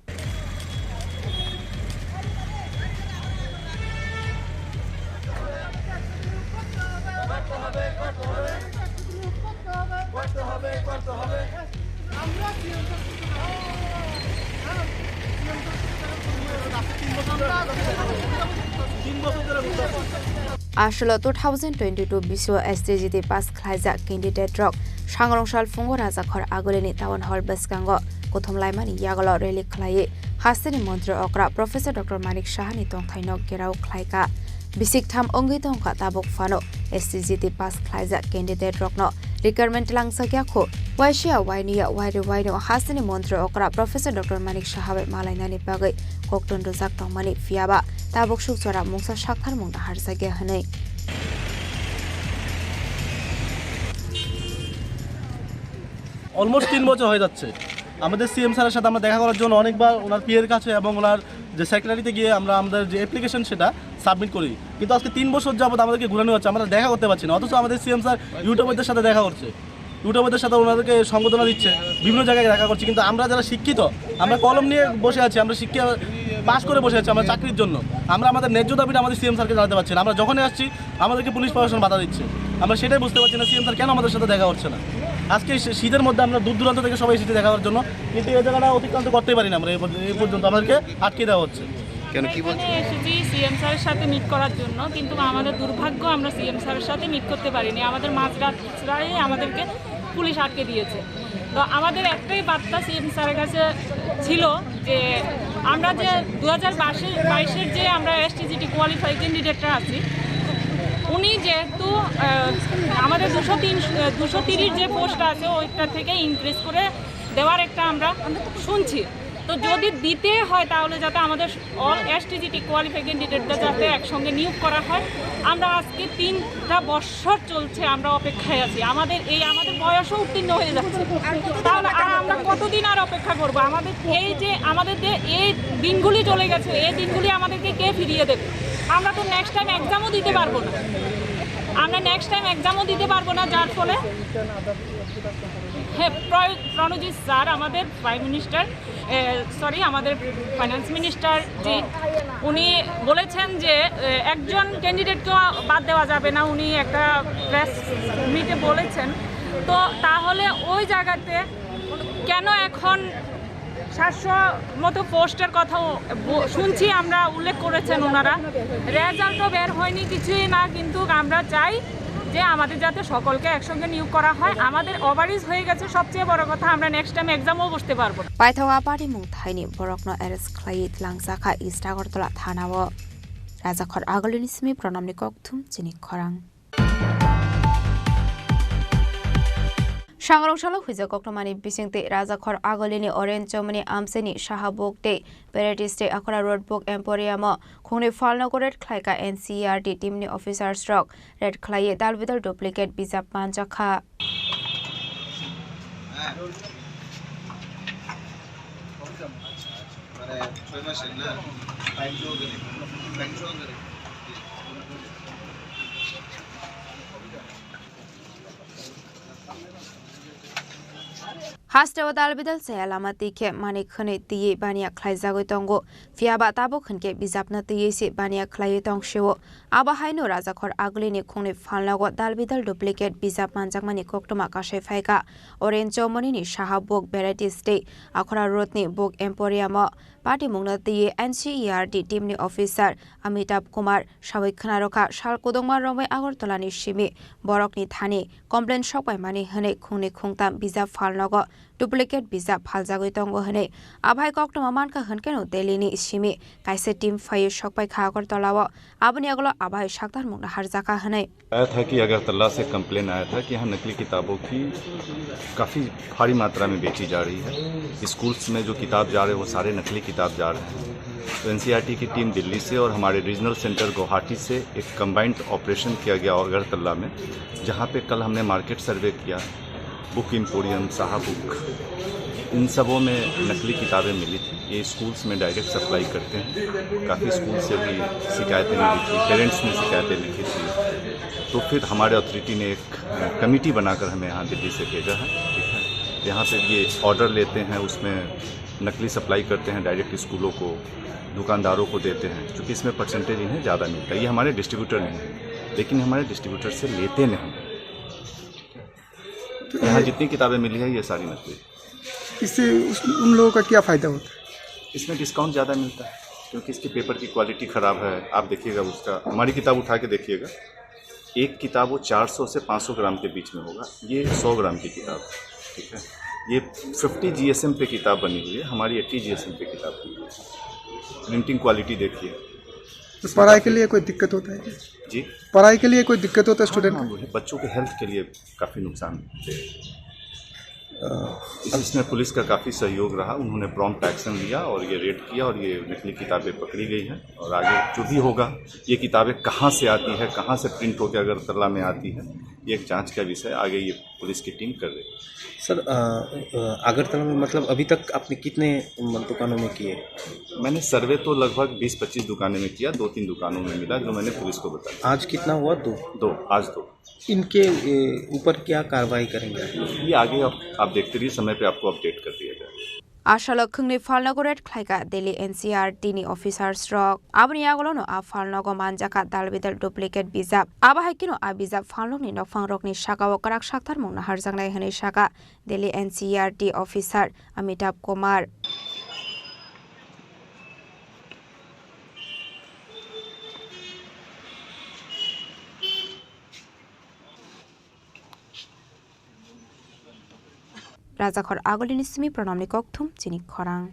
Aswlo two thousand twenty-two bisio S T G T pass khlaijak candidate rok Sangrong sal phungo Rajakhor Agulini Town Hall bwskango kuthum laimani yagulo rally khlaiwi hasteni montri okra Professor Doctor Manik Sahani tongthaino gherao khlaika. Bisik tham wngwi tongkha tabuk phano S T G T pass khlaijak candidate rokno requirement langjakya khu, waisiya wainiya wairi waino hasteni montri okra Professor Doctor Manik Saha bai malainani bagwi kokton rwjak tongmani, phiyaba tabuk suk jora mungsa sakthar mungna harjakya hwnwi. Almost তিন বছর হয়ে যাচ্ছে। আমাদের সিএম স্যারের সাথে আমরা দেখা করার জন্য অনেকবার ওনার পিএর কাছে এবং ওনার যে সেক্রেটারিতে গিয়ে আমরা আমাদের যে অ্যাপ্লিকেশন সেটা সাবমিট করি, কিন্তু আজকে তিন বছর যাবত আমাদেরকে ঘুরানো হচ্ছে, আমরা দেখা করতে পারছি না। অথচ আমাদের সিএম স্যার ইউটিউবারদের সাথে দেখা করছে, ইউটিউবারদের সাথে ওনাদেরকে সম্বর্ধনা দিচ্ছে, বিভিন্ন জায়গায় দেখা করছে, কিন্তু আমরা যারা শিক্ষিত, আমরা কলম নিয়ে বসে আছি, আমরা শিক্ষা পাস করে বসে আছি, আমরা চাকরির জন্য, আমরা আমাদের ন্যায্য দাবিটা আমাদের সিএম স্যারকে জানাতে পারছি না। আমরা যখনই আসছি, আমাদেরকে পুলিশ প্রশাসন বাধা দিচ্ছে। আমরা সেটাই বুঝতে পারছি না সিএম স্যার কেন আমাদের সাথে দেখা করছে না। আজকে এই শী-, শীতের মধ্যে আমরা দূর দূরান্ত থেকে সবাই এসেছি দেখা করার জন্য, কিন্তু এই জায়গাটা অতিক্রান্ত করতেই পারি না আমরা। এই পর্য-, এই পর্যন্ত আমাদেরকে আটকে দেওয়া হচ্ছে। কেন, কি বলছে? এখানে এসেছি সিএম স্যারের সাথে মিট করার জন্য, কিন্তু আমাদের দুর্ভাগ্য, আমরা সিএম স্যারের সাথে মিট করতে পারিনি। আমাদের মাঝরাত প্রায় আমাদেরকে পুলিশ আটকে দিয়েছে। তো আমাদের একটাই বার্তা সিএম স্যারের কাছে ছিল যে আমরা যে দু হাজার বাইশের যে আমরা এসটিজিটি কোয়ালিফাই ক্যান্ডিডেটরা আছি, উনি যেহেতু, আহ, আমাদের দুশো তিন, দুশো তিরিশ যে পোস্ট আছে ওইটা থেকে ইনক্রিজ করে দেওয়ার একটা আমরা শুনছি। তো যদি দিতে হয় তাহলে যাতে আমাদের অল এসটিজিটি কোয়ালিফাই ক্যান্ডিডেটদের যাতে একসঙ্গে নিয়োগ করা হয়। আমরা আজকে তিনটা বছর চলছে, আমরা অপেক্ষায় আছি। আমাদের এই, আমাদের বয়সও উত্তীর্ণ হয়ে যাচ্ছে, তাহলে আর আমরা কতদিন আর অপেক্ষা করব? আমাদের এই যে, আমাদের যে এই দিনগুলি চলে গেছে, এই দিনগুলি আমাদেরকে কে ফিরিয়ে দেবে? আমরা তো নেক্সট টাইম এক্সামও দিতে পারবো না, আমরা নেক্সট টাইম এক্সামও দিতে পারবো না, যার ফলে, হ্যাঁ, প্র-, প্রণজিৎ স্যার, আমাদের প্রাইম মিনিস্টার, এ, সরি, আমাদের ফাইন্যান্স মিনিস্টার জি, উনি বলেছেন যে, এ, একজন ক্যান্ডিডেটকেও বাদ দেওয়া যাবে না, উনি একটা প্রেস মিটে বলেছেন। তো তাহলে ওই জায়গাতে কেন এখন সাতশো মতো পোস্টের কথাও ব-, শুনছি আমরা, উল্লেখ করেছেন ওনারা, রেজাল্টও বের হয়নি, কিছুই না, কিন্তু আমরা চাই যে আমাদের যাতে সকলকে একসঙ্গে নিয়োগ করা হয়। আমাদের ওভারএজ হয়ে গেছে, সবচেয়ে বড় কথা, আমরা নেক্সট টাইম এক্সামও বসতে পারবো না। Paithak a party mung thaini borokno arrest khlaiwi twlangjakha East Agartala thanao. Rajakhor Agulini simi Pranamni kokthum chini khorang. Sangrong salo huijak koktwmani bisingtwi Rajakhor Agulini Orange Chomoni amchaini Saha Book tei Varieties tei Akhora Road Book Emporium o khungni phalnogo raid khlaika N C E R T team ni officers rok. Raid khlaiwi dal bidal duplicate bijap manjakha. Hasteo dal bidal chaya lama twi khe manik hwnwi twiwi baniya khlaijagwi tongo, phiya ba tabuk hwn khe bijapno twiwi se baniya khlaiwi tong sio. Abo haino Rajakhor Agulini khungni phalnogo dal bidal duplicate bijap manjakmani koktwma kasai phaikha. Orange Chomoni ni Saha Book Varieties tei Akhora Road ni Book Emporium o patimungno twiwi N C E R T team ni officer Amitabh Kumar sawi khwnarokha sal kudungma romwi Agartala ni simi borokni thani complaint sokpaimani hwnwi khungni khungtam bijap phalnogo duplicate bijap phaljagwi tongo hwnwi. Abhai koktwma mankha hwnkhe no Delhi ni simi kaisa team phaiwi sokpaikha Agartala o, aboni yagulo abhai saktarmung naharjakha hwnwi. आया था कि अगरतला से कंप्लेन आया था कि यहाँ नकली किताबों की काफ़ी भारी मात्रा में बेची जा रही है। स्कूल्स में जो किताब जा रहे हैं, वो सारे नकली किताब जा रहे हैं। तो एनसीईआरटी की टीम दिल्ली से और हमारे रीजनल सेंटर गुवाहाटी से एक कंबाइंड ऑपरेशन किया गया अगरतला में, जहाँ पे कल हमने मार्केट सर्वे किया। बुक एम्पोरियम, साहा बुक, इन सबों में नकली किताबें मिली थी। ये स्कूल्स में डायरेक्ट सप्लाई करते हैं। काफ़ी स्कूल से भी शिकायतें मिली थी, पेरेंट्स ने शिकायतें लिखी थी। तो फिर हमारे अथॉरिटी ने एक, अ, कमेटी बनाकर हमें यहाँ दिल्ली से भेजा है, ठीक है। यहाँ पे ये ऑर्डर लेते हैं, उसमें नकली सप्लाई करते हैं डायरेक्ट स्कूलों को, दुकानदारों को देते हैं, क्योंकि इसमें परसेंटेज इन्हें ज़्यादा मिलता है। ये हमारे डिस्ट्रीब्यूटर नहीं है, लेकिन हमारे डिस्ट्रीब्यूटर से लेते नहीं। तो यहाँ ये जितनी किताबें मिली है, ये सारी नकली। इससे उस, उन लोगों का क्या फ़ायदा होता है? इसमें डिस्काउंट ज़्यादा मिलता है, क्योंकि इसकी पेपर की क्वालिटी ख़राब है। आप देखिएगा उसका, हमारी किताब उठा के देखिएगा, एक किताब वो चार सौ से पाँच सौ ग्राम के बीच में होगा। ये सौ ग्राम की किताब है, ठीक है। ये फिफ्टी जीएसएम पे किताब बनी हुई है, हमारी एटी जीएसएम पे किताब बनी हुई है। प्रिंटिंग क्वालिटी देखिए। तो पढ़ाई के लिए कोई दिक्कत होता है क्या? जी? पढ़ाई के लिए कोई दिक्कत होता है हाँ, स्टूडेंट हाँ, को? वो है, बच्चों के हेल्थ के लिए काफ़ी नुकसान है। अ, इस-, इसमें पुलिस का काफ़ी सहयोग रहा, उन्होंने प्रॉम्प्ट एक्शन लिया और ये रेड किया और ये नकली किताबें पकड़ी गई हैं। और आगे जो भी होगा, ये किताबें कहाँ से आती है, कहाँ से प्रिंट होकर अगरतला में आती है, ये एक जांच का विषय, आगे ये पुलिस की टीम कर रही है। सर, अ, अ, अगरतला में, मतलब, अभी तक आपने कितने, म, दुकानों में किए? मैंने सर्वे तो लगभग बीस पच्चीस दुकानें में किया, दो तीन दुकानों में मिला, जो मैंने पुलिस को बताया। आज कितना हुआ? दो? दो, आज दो। इनके, ए, ऊपर क्या कार्रवाई करेंगे? ये आगे आप, आप देखते रहिए, समय पे आपको अपडेट कर दिया जाएगा। Asalo khwngnwi phalnogo raid khlaikha Delhi N C E R T ni officers rok. Aboni yagulono a phalnogo manjakha dal bidal duplicate bijap. Abo hai kheno a bijap phalnokni nokphangrokni sakao kwrak saktarmung naharjaknai hwnwi sakha Delhi N C E R T officer Amitabh Kumar. Rajakhor Agulini simi Pranamni kokthum chini khorang.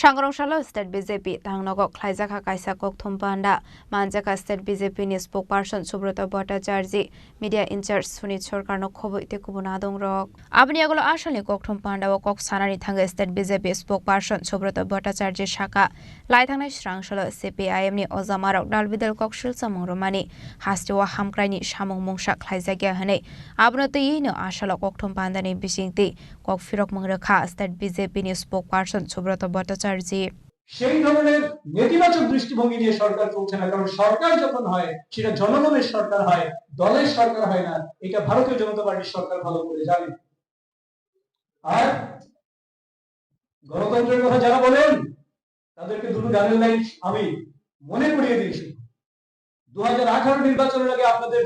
Sangrong salo state B J P tangnogo khlaijakha kaisa kokthum panda, manjakha state B J P ni spokesperson Subrata Bhattacharjee, media in charge Sunit Sarkarno khobwi tei kubun adongrok. Aboni yagulo asalni kokthum pandao kok sanani thangwi state B J P spokesperson Subrata Bhattacharjee sakha, lai thangnai srang salo C P I M ni ojamarok dal bidal kok silchamung rwmani hasteo hamkraini samung mungsa khlaijakya hwnwi. Abono twiwi no asalo kokthum pandani bisingtwi kok phirokmung rwkha state B J P ni spokesperson Subrata Bhattacharjee. সেই ধরনের নেতিবাচক দৃষ্টিভঙ্গি নিয়ে সরকার চলছে না, কারণ সরকার যখন হয় সেটা জনগণের সরকার হয়, দলের সরকার হয় না। এটা ভারতীয় জনতা পার্টির সরকার ভালো করে জানে। আর গণতন্ত্রের কথা যারা বলেন তাদেরকে দুটো গানের লাইন আমি মনে করিয়ে দিই শুধু। দু হাজার আঠারো নির্বাচনের আগে আপনাদের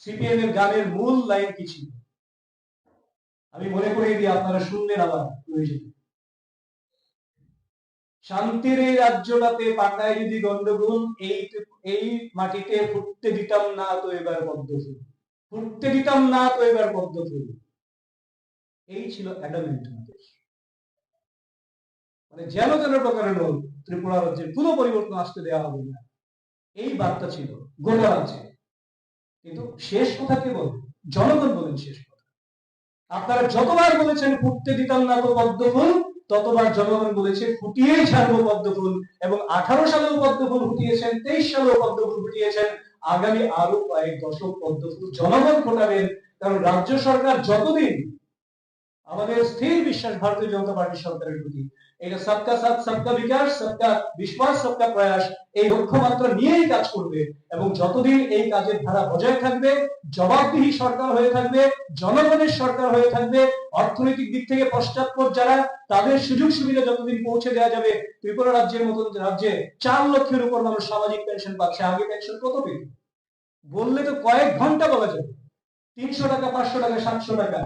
সিপিএম এর গানের মূল লাইন কি ছিল? আমি মনে করিয়ে দিই, আপনারা শুনবেন আবার প্রয়োজনে। শান্তির এই রাজ্যটাতে পাতায় যদি গন্ডগোল, এই, এই মাটিতে ফুটতে দিতাম না তো এবার পদ্ম ফুল, ফুটতে দিতাম না তো এবার পদ্ম ফুল। এই ছিল অ্যাডামেন্ট আমাদের। মানে যেন তেন প্রকারেণ ত্রিপুরা রাজ্যের কোনো পরিবর্তন আসতে দেওয়া হবে না, এই বার্তা ছিল গোটা রাজ্যে। কিন্তু শেষ কথা কে বলে? জনগণ বলেন শেষ কথা। আপনারা যতবার বলেছেন ফুটতে দিতাম না তো পদ্ম ফুল, ততবার জনগণ বলেছে ফুটিয়েই ছাড়বো পদ্ম ফুল। এবং আঠারো সালেও পদ্ম ফুল ফুটিয়েছেন, তেইশ সালেও পদ্ম ফুল ফুটিয়েছেন। আগামী আরো কয়েক দশক পদ্ম ফুল জনগণ ফোটাবেন, কারণ রাজ্য সরকার যতদিন, আমাদের স্থির বিশ্বাস ভারতীয় জনতা পার্টির সরকারের প্রতি। এটা সবকা সাথ, সবকা বিকাশ, সবকা বিশ্বাস, সবকা প্রয়াস, এই লক্ষ্যমাত্রা নিয়েই কাজ করবে। এবং যতদিন এই কাজের ধারা বজায় থাকবে, জবাবদিহি সরকার হয়ে থাকবে, জনগণের সরকার হয়ে থাকবে, অর্থনৈতিক দিক থেকে পশ্চাৎপদ যারা, তাদের সুযোগ সুবিধা যতদিন পৌঁছে দেওয়া যাবে, ত্রিপুরা রাজ্যের মতন রাজ্যে চার লক্ষের উপর মানুষ সামাজিক পেনশন পাচ্ছে। আগে পেনশন কত পেত? বললে তো কয়েক ঘন্টা বলা যাবে। তিনশো টাকা, পাঁচশো টাকা, সাতশো টাকা,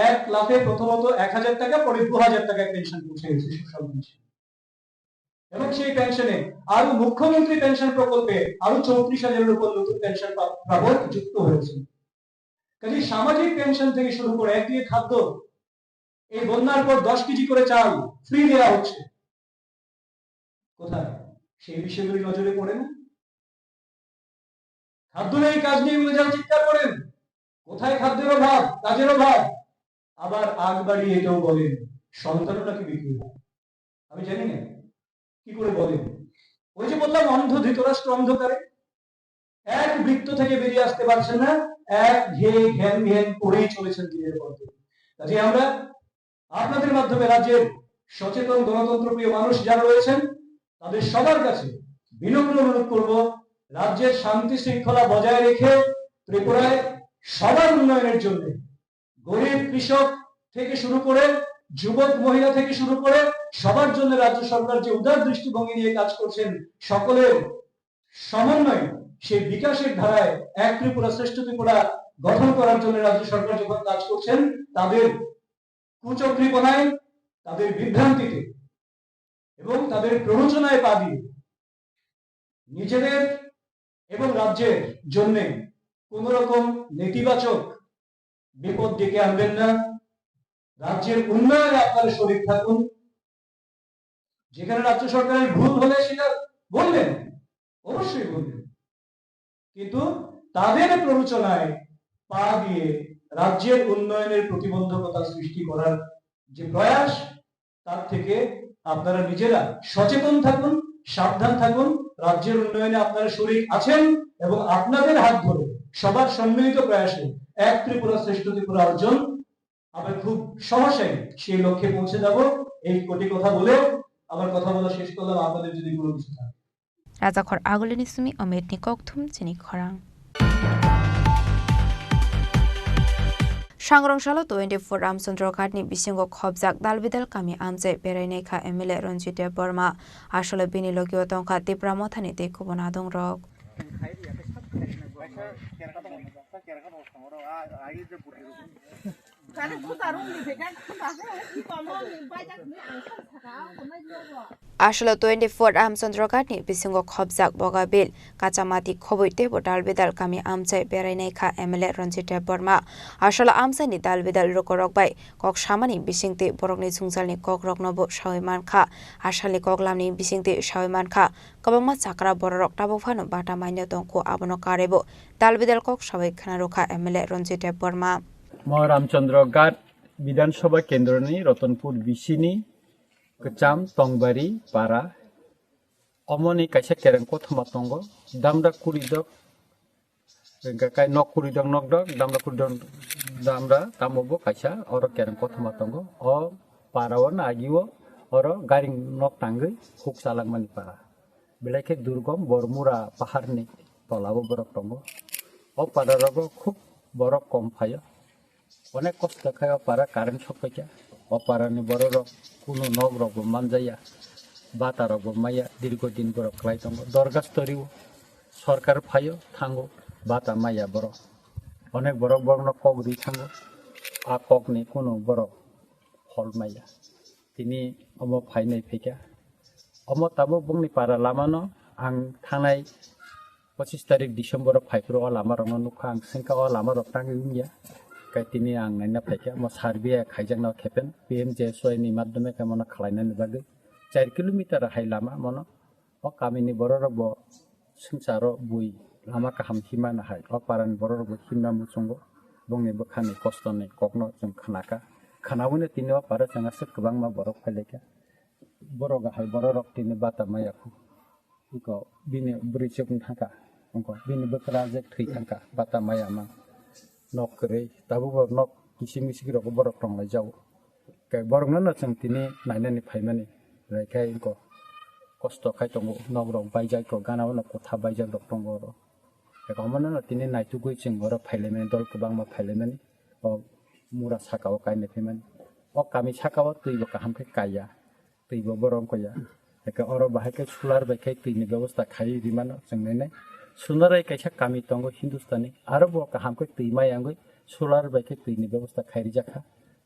এক লাফে প্রথমত এক হাজার টাকা, পরে দু হাজার টাকা পেনশন পৌঁছে গেছে সোশ্যাল পেনশন। এবং সেই পেনশনে আরো মুখ্যমন্ত্রী পেনশন প্রকল্পে আরো চৌত্রিশ হাজারের উপর নতুন পেনশন প্রাপক যুক্ত হয়েছে। কাজে সামাজিক পেনশন থেকে শুরু করে একদিকে খাদ্য, এই বন্যার পর দশ কেজি করে চাল ফ্রি দেওয়া হচ্ছে। কোথায় সেই বিষয়গুলি নজরে পড়ে না? খাদ্য নেই, কাজ নেই বলে যারা চিৎকার করেন, কোথায় খাদ্যের অভাব, কাজের অভাব? আবার আগ বাড়িয়ে এটাও বলেন, সন্তানও নাকি বিক্রি হয়। আমি জানি না কি করে বলেন। ওই যে বললাম, অন্ধ ধৃতরাষ্ট্র অন্ধকারে এক বৃত্ত থেকে বেরিয়ে আসতে পারছেন না, এক ঘে ঘ্যান ঘ্যান করেই চলেছেন দিনের পর দিন। কাজে আমরা আপনাদের মাধ্যমে রাজ্যের সচেতন গণতন্ত্রপ্রিয় মানুষ যারা রয়েছেন, তাদের সবার কাছে বিনম্র অনুরোধ করব, রাজ্যের শান্তি শৃঙ্খলা বজায় রেখে ত্রিপুরায় সবার উন্নয়নের জন্য, গরিব কৃষক থেকে শুরু করে যুবক মহিলা থেকে শুরু করে সবার জন্য রাজ্য সরকার যে উদার দৃষ্টিভঙ্গি নিয়ে কাজ করছেন, সকলের সমন্বয়ে সেই বিকাশের ধারায় এক ত্রিপুরা শ্রেষ্ঠ ত্রিপুরা গঠন করার জন্য রাজ্য সরকার যখন কাজ করছেন, তাদের কুচক্রীপনায়, তাদের বিভ্রান্তিতে এবং তাদের প্ররোচনায় পা দিয়ে নিজেদের এবং রাজ্যের জন্য কোন রকম নেতিবাচক বিপদ ডেকে আনবেন না। রাজ্যের উন্নয়নে আপনারা শরিক থাকুন। যেখানে রাজ্য সরকারের ভুল হলে সেটা বলবেন, অবশ্যই বলবেন, কিন্তু তাদের প্ররোচনায় পা দিয়ে রাজ্যের উন্নয়নের প্রতিবন্ধকতা সৃষ্টি করার যে প্রয়াস, তার থেকে আপনারা নিজেরা সচেতন থাকুন, সাবধান থাকুন। রাজ্যের উন্নয়নে আপনারা শরিক আছেন এবং আপনাদের হাত ধরে সবার সম্মিলিত প্রয়াসে এক ত্রিপুরা শ্রেষ্ঠ ত্রিপুরা অর্জন আমরা খুব সহসাই সেই লক্ষ্যে পৌঁছে যাব। এই কটি কথা বলে আমার কথা বলা শেষ করলাম। আপনাদের যদি কোনো কিছু থাকে। Rajakhor Agulini simi Ometni kokthum chini khorang. Sangrong salo twenty four Ramchandra Ghat ni bisingo khobjak dalbidal kami amchai berai naikha M L A Ranjit Debbarma. Asole bini logio tongkha Tipra Mothani tei kubun adongrok. Asolo twenty four Ramchandra Ghat ni bisingo khobjak Bogabil, Kachamati khobwi teibo dalbidal kami amchai berai naikha M L A Ranjit Debbarma. Asolo amchaini dalbidal lukurok bai kok samani bisingtwi borokni jwngjalni kokroknobo sawi mankha. Asalni koklamni bisingtwi sawi mankha, kwbangma chakra bororok tabuk phano bata maino tongkhu, abono karwibo dalbidal kok sawi khwnarwkha M L A Ranjit Debbarma. Mo Ramchandra Ghat Bidhan Sabha Kendroni Ratanpur bisini Kwcham Tongbari para. Omoni kaisa kereng kothoma tongo, damra kuridok, hwnkhe kai nok kuridok nokdok, damra kuridok damra, tamo bo kaisa oro kereng kothoma tongo. O para o nagio oro garing nok tangwi huk chalangmani para. Belai khe durgom Bormura paharni tolao borok tongo. O pararogo khub borok kom phaio. Onek kosto khai o para current sok paikha. O parani bororok kunu nok rokbo manjaya, bata rokbo maya, dirgo din borok klai tongo. Dorgas torio, sorkar phaio, thango, bata maya borok. Onek borok borokno kok ri thango. A kokni kunu borok phol maya. Tini omo phainai phaikha. Omo tabuk bongni para lamano ang thangnai pochis tarik December o phaiphuru o lama rokno nukha, ang swngkha o lama rok tangwi wngya. Kai tini ang naina phaikha, omo survey khaijakna khepen P M G S Y ni madhyome khe mono khwlainani bagwi. char kilometer hai lama mono. O kamini bororok bo swngcharo bui lama kaham himna hai o parani bororok bo himna muchungo. Bongni bwkhani kostoni kokno chwng khnaka. Khnaui no tini o paro chwng aswk kwbangma borok phailaikha. Borok hai bororok tini bata maya khu. Iko bini bwrwi chukno thangkha. Ongko bini bwkra je thwi thangkha. Bata maya mang. Nok kwrwi. Tabuk bo nok kisik misik rok borok tonglai jago. Khe borokno no chwng tini nainani phaimani. Belai khe ongko kosto khai tongo. Nok rok baijak tongo. Gana o no kotha baijak rok tongo oro. Khe omono no tini naitugwi chwng oro phailaimani dol kwbangma phailaimani. O mura saka o kainai phaimani. O kami saka o twi bo kaham khe kaiya. Twi bo borok wngkha ya. Eke oro bahai khe solar bai khe twi ni bebosta khai rimano chwng nai nai. Sonarai kaisa kami tongo Hindustani, aro bo kaham khe twi maya wngwi solar bai khe twi ni bebosta khai rijak kha.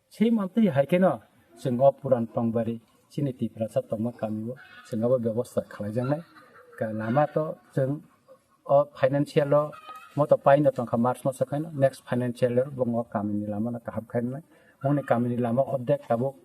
Sei mantwi hai kheno chwng o puran tongbari chini Tiprasa tongma kami o chwng abo bebosta khlai jak nai. Ka lama to chwng o financial o moto paino tongkha March maso khaino next financial year bo o kami ni lama no kaham khai nai. Moni kami ni lama ordek tabuk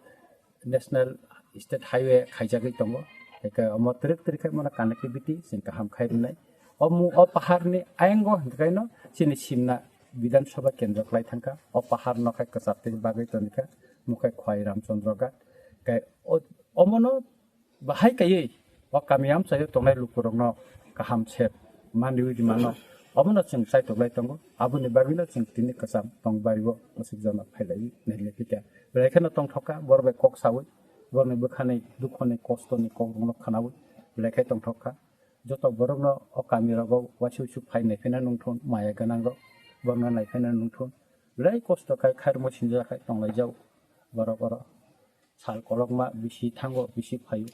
National State Highway khaijagwi tongo. Eke omo twrwk twrwk khe mano connectivity chwng kaham khai rwnai. O mu-, o paharni ayango hwnkhe no chini Simna Bidhan Sabha kendro khlai thangkha. O pahar no khai kwchar tei bagwi tonikha, mukhai Khwai Ramchandra Ghat. Khe o, omono bahai kaiwi o kami amchaio tongnai lukurokno kaham se manwi rimano. Obono chwng chaitoklai tongo. Aboni bagwino chwng tini kwcham tongbario aswk jona phailaiwi nailaiphikha. Belai kheno tongthokha, borok bai kok saui, borokni bwkhani dukhoni kostoni kokrokno khwnaui belai khe tongthokha. Joto borokno o kamirogo uansuk uansuk phai naiphina nungthun, maya gwnangrok borokno naiphina nungthun. Belai kosto khai khairokma sinijak khai tonglaijak borok oro. Sal kolokma bisi thango, bisi phaio.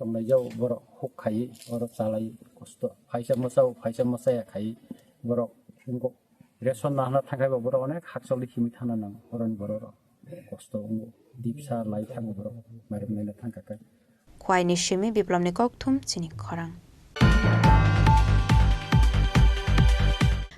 Tonglaijak borok huk khai oro chalai kosto. Phaisa mwsao, phaisa mwsaya khai borok wngkok. Ration nahana thangkhai bo borok onek hakchal di himwi thana nang oroni borok rok. Kosto wngo. Dipsa lai thango borok. Mairum naina thangkha khe. Khwaini simi Biplomni kokthum chini khorang.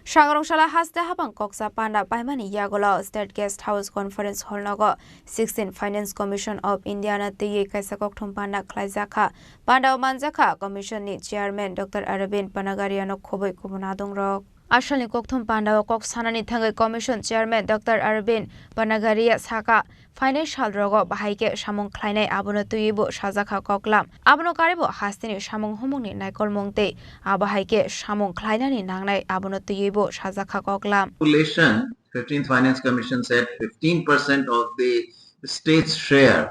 Sangrong sala haste habang koksa panda paimani yagulo State Guest House Conference Hall nogo sixteen Finance Commission of India no twiwi kaisa kokthum panda khlaijak kha. Panda o manjak kha Commission ni Chairman Doctor Arvind Panagaria no khobwi kubun adong rok. Asalni kokthum panda o kok sanani thangwi Commission Chairman Doctor Arvind Panagaria saka, phainai sal rogo bahai khe samung khlainai abono twiwi bo sajak kha koklam. Abono karibo hasteni samung humungni naikolmung tei abo hai khe samung khlainani nangnai abono twiwi bo sajak kha koklam. Population, fifteenth Finance Commission said fifteen percent of the state's share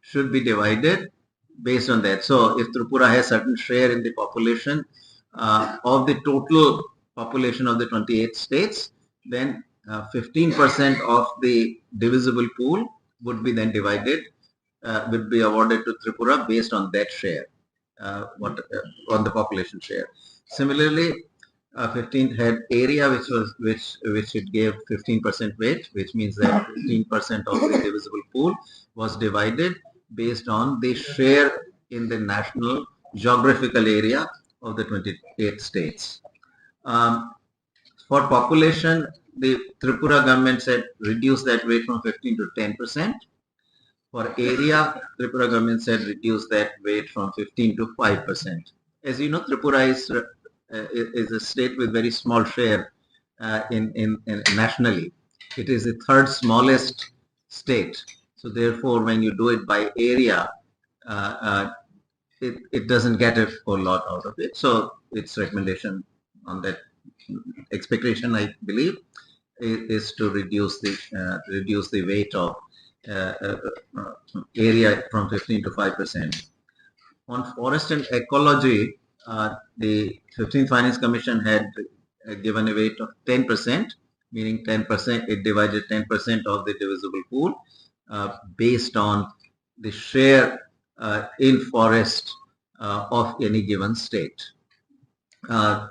should be divided based on that. So if Tripura has certain share in the population, uh, of the total population of the twenty-eight states, then, uh, fifteen percent of the divisible pool would be then divided, uh, would be awarded to Tripura based on that share, uh, what, uh, on the population share. Similarly, uh, fifteenth had area which was, which, which it gave fifteen percent weight, which means that fifteen percent of the divisible pool was divided based on the share in the national geographical area of the twenty-eight states. Um, for population, the Tripura government said reduce that weight from fifteen to ten percent. For area, Tripura government said reduce that weight from fifteen to five percent. As you know, Tripura is, uh, is a state with very small share, uh, in, in, in nationally. It is the third smallest state. So therefore, when you do it by area, uh, uh, it, it doesn't get a whole lot out of it. So its recommendation on that expectation, I believe, i-, is to reduce the, uh, reduce the weight of, uh, uh, uh, area from fifteen to five percent. On forest and ecology, uh, the fifteenth Finance Commission had, uh, given a weight of ten percent, meaning ten percent, it divided ten percent of the divisible pool, uh, based on the share, uh, in forest, uh, of any given state. Uh,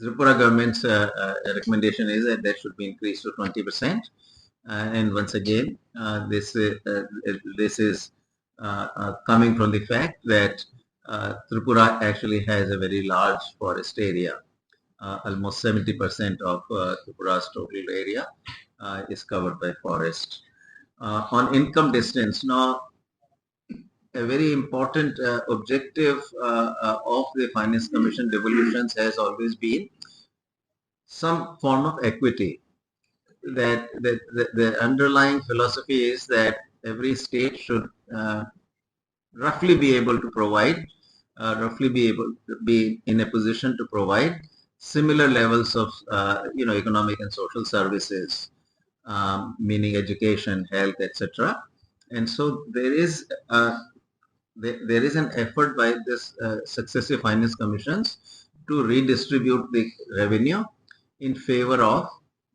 Tripura government's, uh, uh, recommendation is that that should be increased to twenty percent. Uh, and once again, uh, this, uh, uh, this is, uh, uh, coming from the fact that, uh, Tripura actually has a very large forest area. Uh, almost seventy percent of, uh, Tripura's total area, uh, is covered by forest. Uh, on income distance, now, a very important uh, objective uh, uh, of the Finance Commission devolutions has always been some form of equity. That, that, that the underlying philosophy is that every state should uh, roughly be able to provide, uh, roughly be able to be in a position to provide similar levels of uh, you know, economic and social services, um, meaning education, health, et cetera. And so there is uh, there, there is an effort by this uh, successive finance commissions to redistribute the revenue in favor of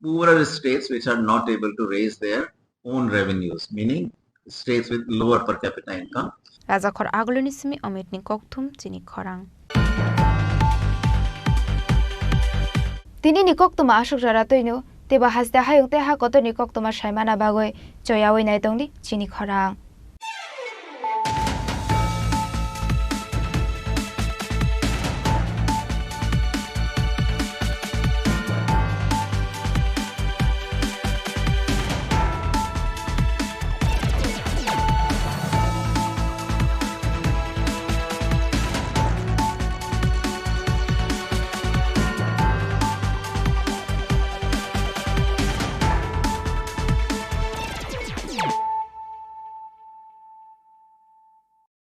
poorer states which are not able to raise their own revenues, meaning states with lower per capita income. Rajakhor Aguluni simi Omitni kokthum chini khorang. Tini ni koktuma aswk jora twino, teibo haste hayung tei ha kotor ni koktuma saimana bagwi choyawi nai tongdi chini khorang.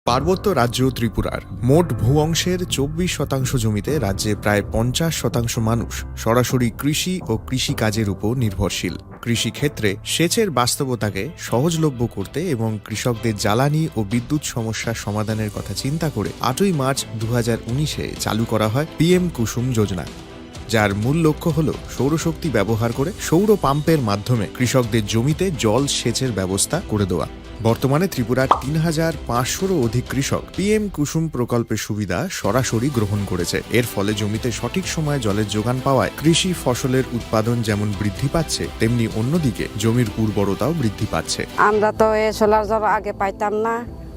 পার্বত্য রাজ্য ত্রিপুরার মোট ভূ অংশের চব্বিশ শতাংশ জমিতে রাজ্যে প্রায় পঞ্চাশ শতাংশ মানুষ সরাসরি কৃষি ও কৃষি কাজের উপর নির্ভরশীল। কৃষি ক্ষেত্রে সেচের বাস্তবতাকে সহজলভ্য করতে এবং কৃষকদের জ্বালানি ও বিদ্যুৎ সমস্যা সমাধানের কথা চিন্তা করে আটই মার্চ দু হাজার উনিশে চালু করা হয় পিএম কুসুম যোজনা, যার মূল লক্ষ্য হল সৌরশক্তি ব্যবহার করে সৌর পাম্পের মাধ্যমে কৃষকদের জমিতে জল সেচের ব্যবস্থা করে দেওয়া। বর্তমানে ত্রিপুরার তিন হাজার পাঁচশোরও অধিক কৃষক পিএম কুসুম প্রকল্পের সুবিধা সরাসরি গ্রহণ করেছে। এর ফলে জমিতে সঠিক সময়ে জলের যোগান পাওয়ায় কৃষি ফসলের উৎপাদন যেমন বৃদ্ধি পাচ্ছে, তেমনি অন্যদিকে জমির উর্বরতাও বৃদ্ধি পাচ্ছে। আমরা তো এই সোলার জল আগে পাইতাম না,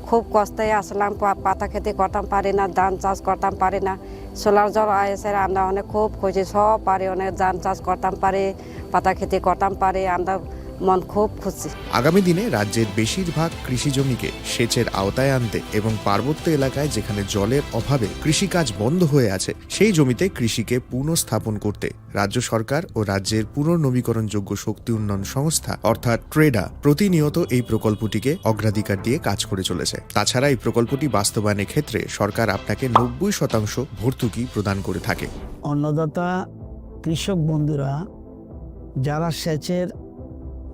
খুব কষ্টে আসলাম, পা-, পাতা খেতে করতাম পারি না, ধান চাষ করতাম পারি না। সোলার জল এসে আমরা অনেক খুব খুশি, সব পারি, অনেক ধান চাষ করতাম পারি, পাতা খেতে করতাম পারি, আমরা মন খুব খুশি। আগামী দিনে রাজ্যের বেশিরভাগ কৃষি জমিকে সেচের আওতায় আনতে এবং পার্বত্য এলাকায় যেখানে জলের অভাবে কৃষিকাজ বন্ধ হয়ে আছে, সেই জমিতে কৃষিকে পুনঃস্থাপন করতে রাজ্য সরকার ও রাজ্যের পুনর্নবীকরণযোগ্য শক্তি উন্নয়ন সংস্থা অর্থাৎ ট্রেডা প্রতিনিয়ত এই প্রকল্পটিকে অগ্রাধিকার দিয়ে কাজ করে চলেছে। তাছাড়া এই প্রকল্পটি বাস্তবায়নের ক্ষেত্রে সরকার আপনাকে নব্বই শতাংশ ভর্তুকি প্রদান করে থাকে। অন্নদাতা কৃষক বন্ধুরা যারা সেচের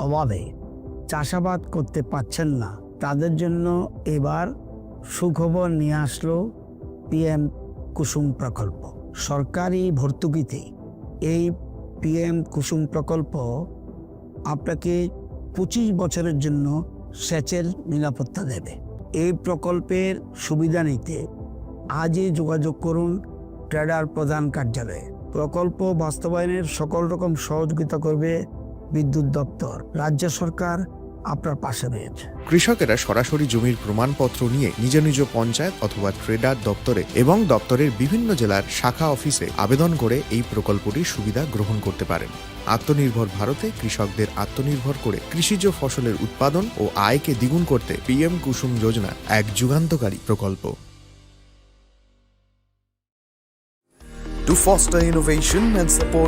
অভাবে চাষাবাদ করতে পারছেন না, তাদের জন্য এবার সুখবর নিয়ে আসলো পিএম কুসুম প্রকল্প। সরকারি ভর্তুকিতে এই পিএম কুসুম প্রকল্প আপনাকে পঁচিশ বছরের জন্য সেচের নিরাপত্তা দেবে। এই প্রকল্পের সুবিধা নিতে আজই যোগাযোগ করুন ট্রেডার প্রধান কার্যালয়ে। প্রকল্প বাস্তবায়নের সকল রকম সহযোগিতা করবে বিদ্যুৎ দপ্তর। রাজ্য সরকার আপনার পাশে রয়েছে। কৃষকেরা সরাসরি জমির প্রমাণপত্র নিয়ে নিজ নিজ পঞ্চায়েত অথবা ট্রেডার দপ্তরে এবং দপ্তরের বিভিন্ন জেলার শাখা অফিসে আবেদন করে এই প্রকল্পটির সুবিধা গ্রহণ করতে পারেন। আত্মনির্ভর ভারতে কৃষকদের আত্মনির্ভর করে কৃষিজ ফসলের উৎপাদন ও আয়কে দ্বিগুণ করতে পিএম কুসুম যোজনা এক যুগান্তকারী প্রকল্প। To foster innovation and support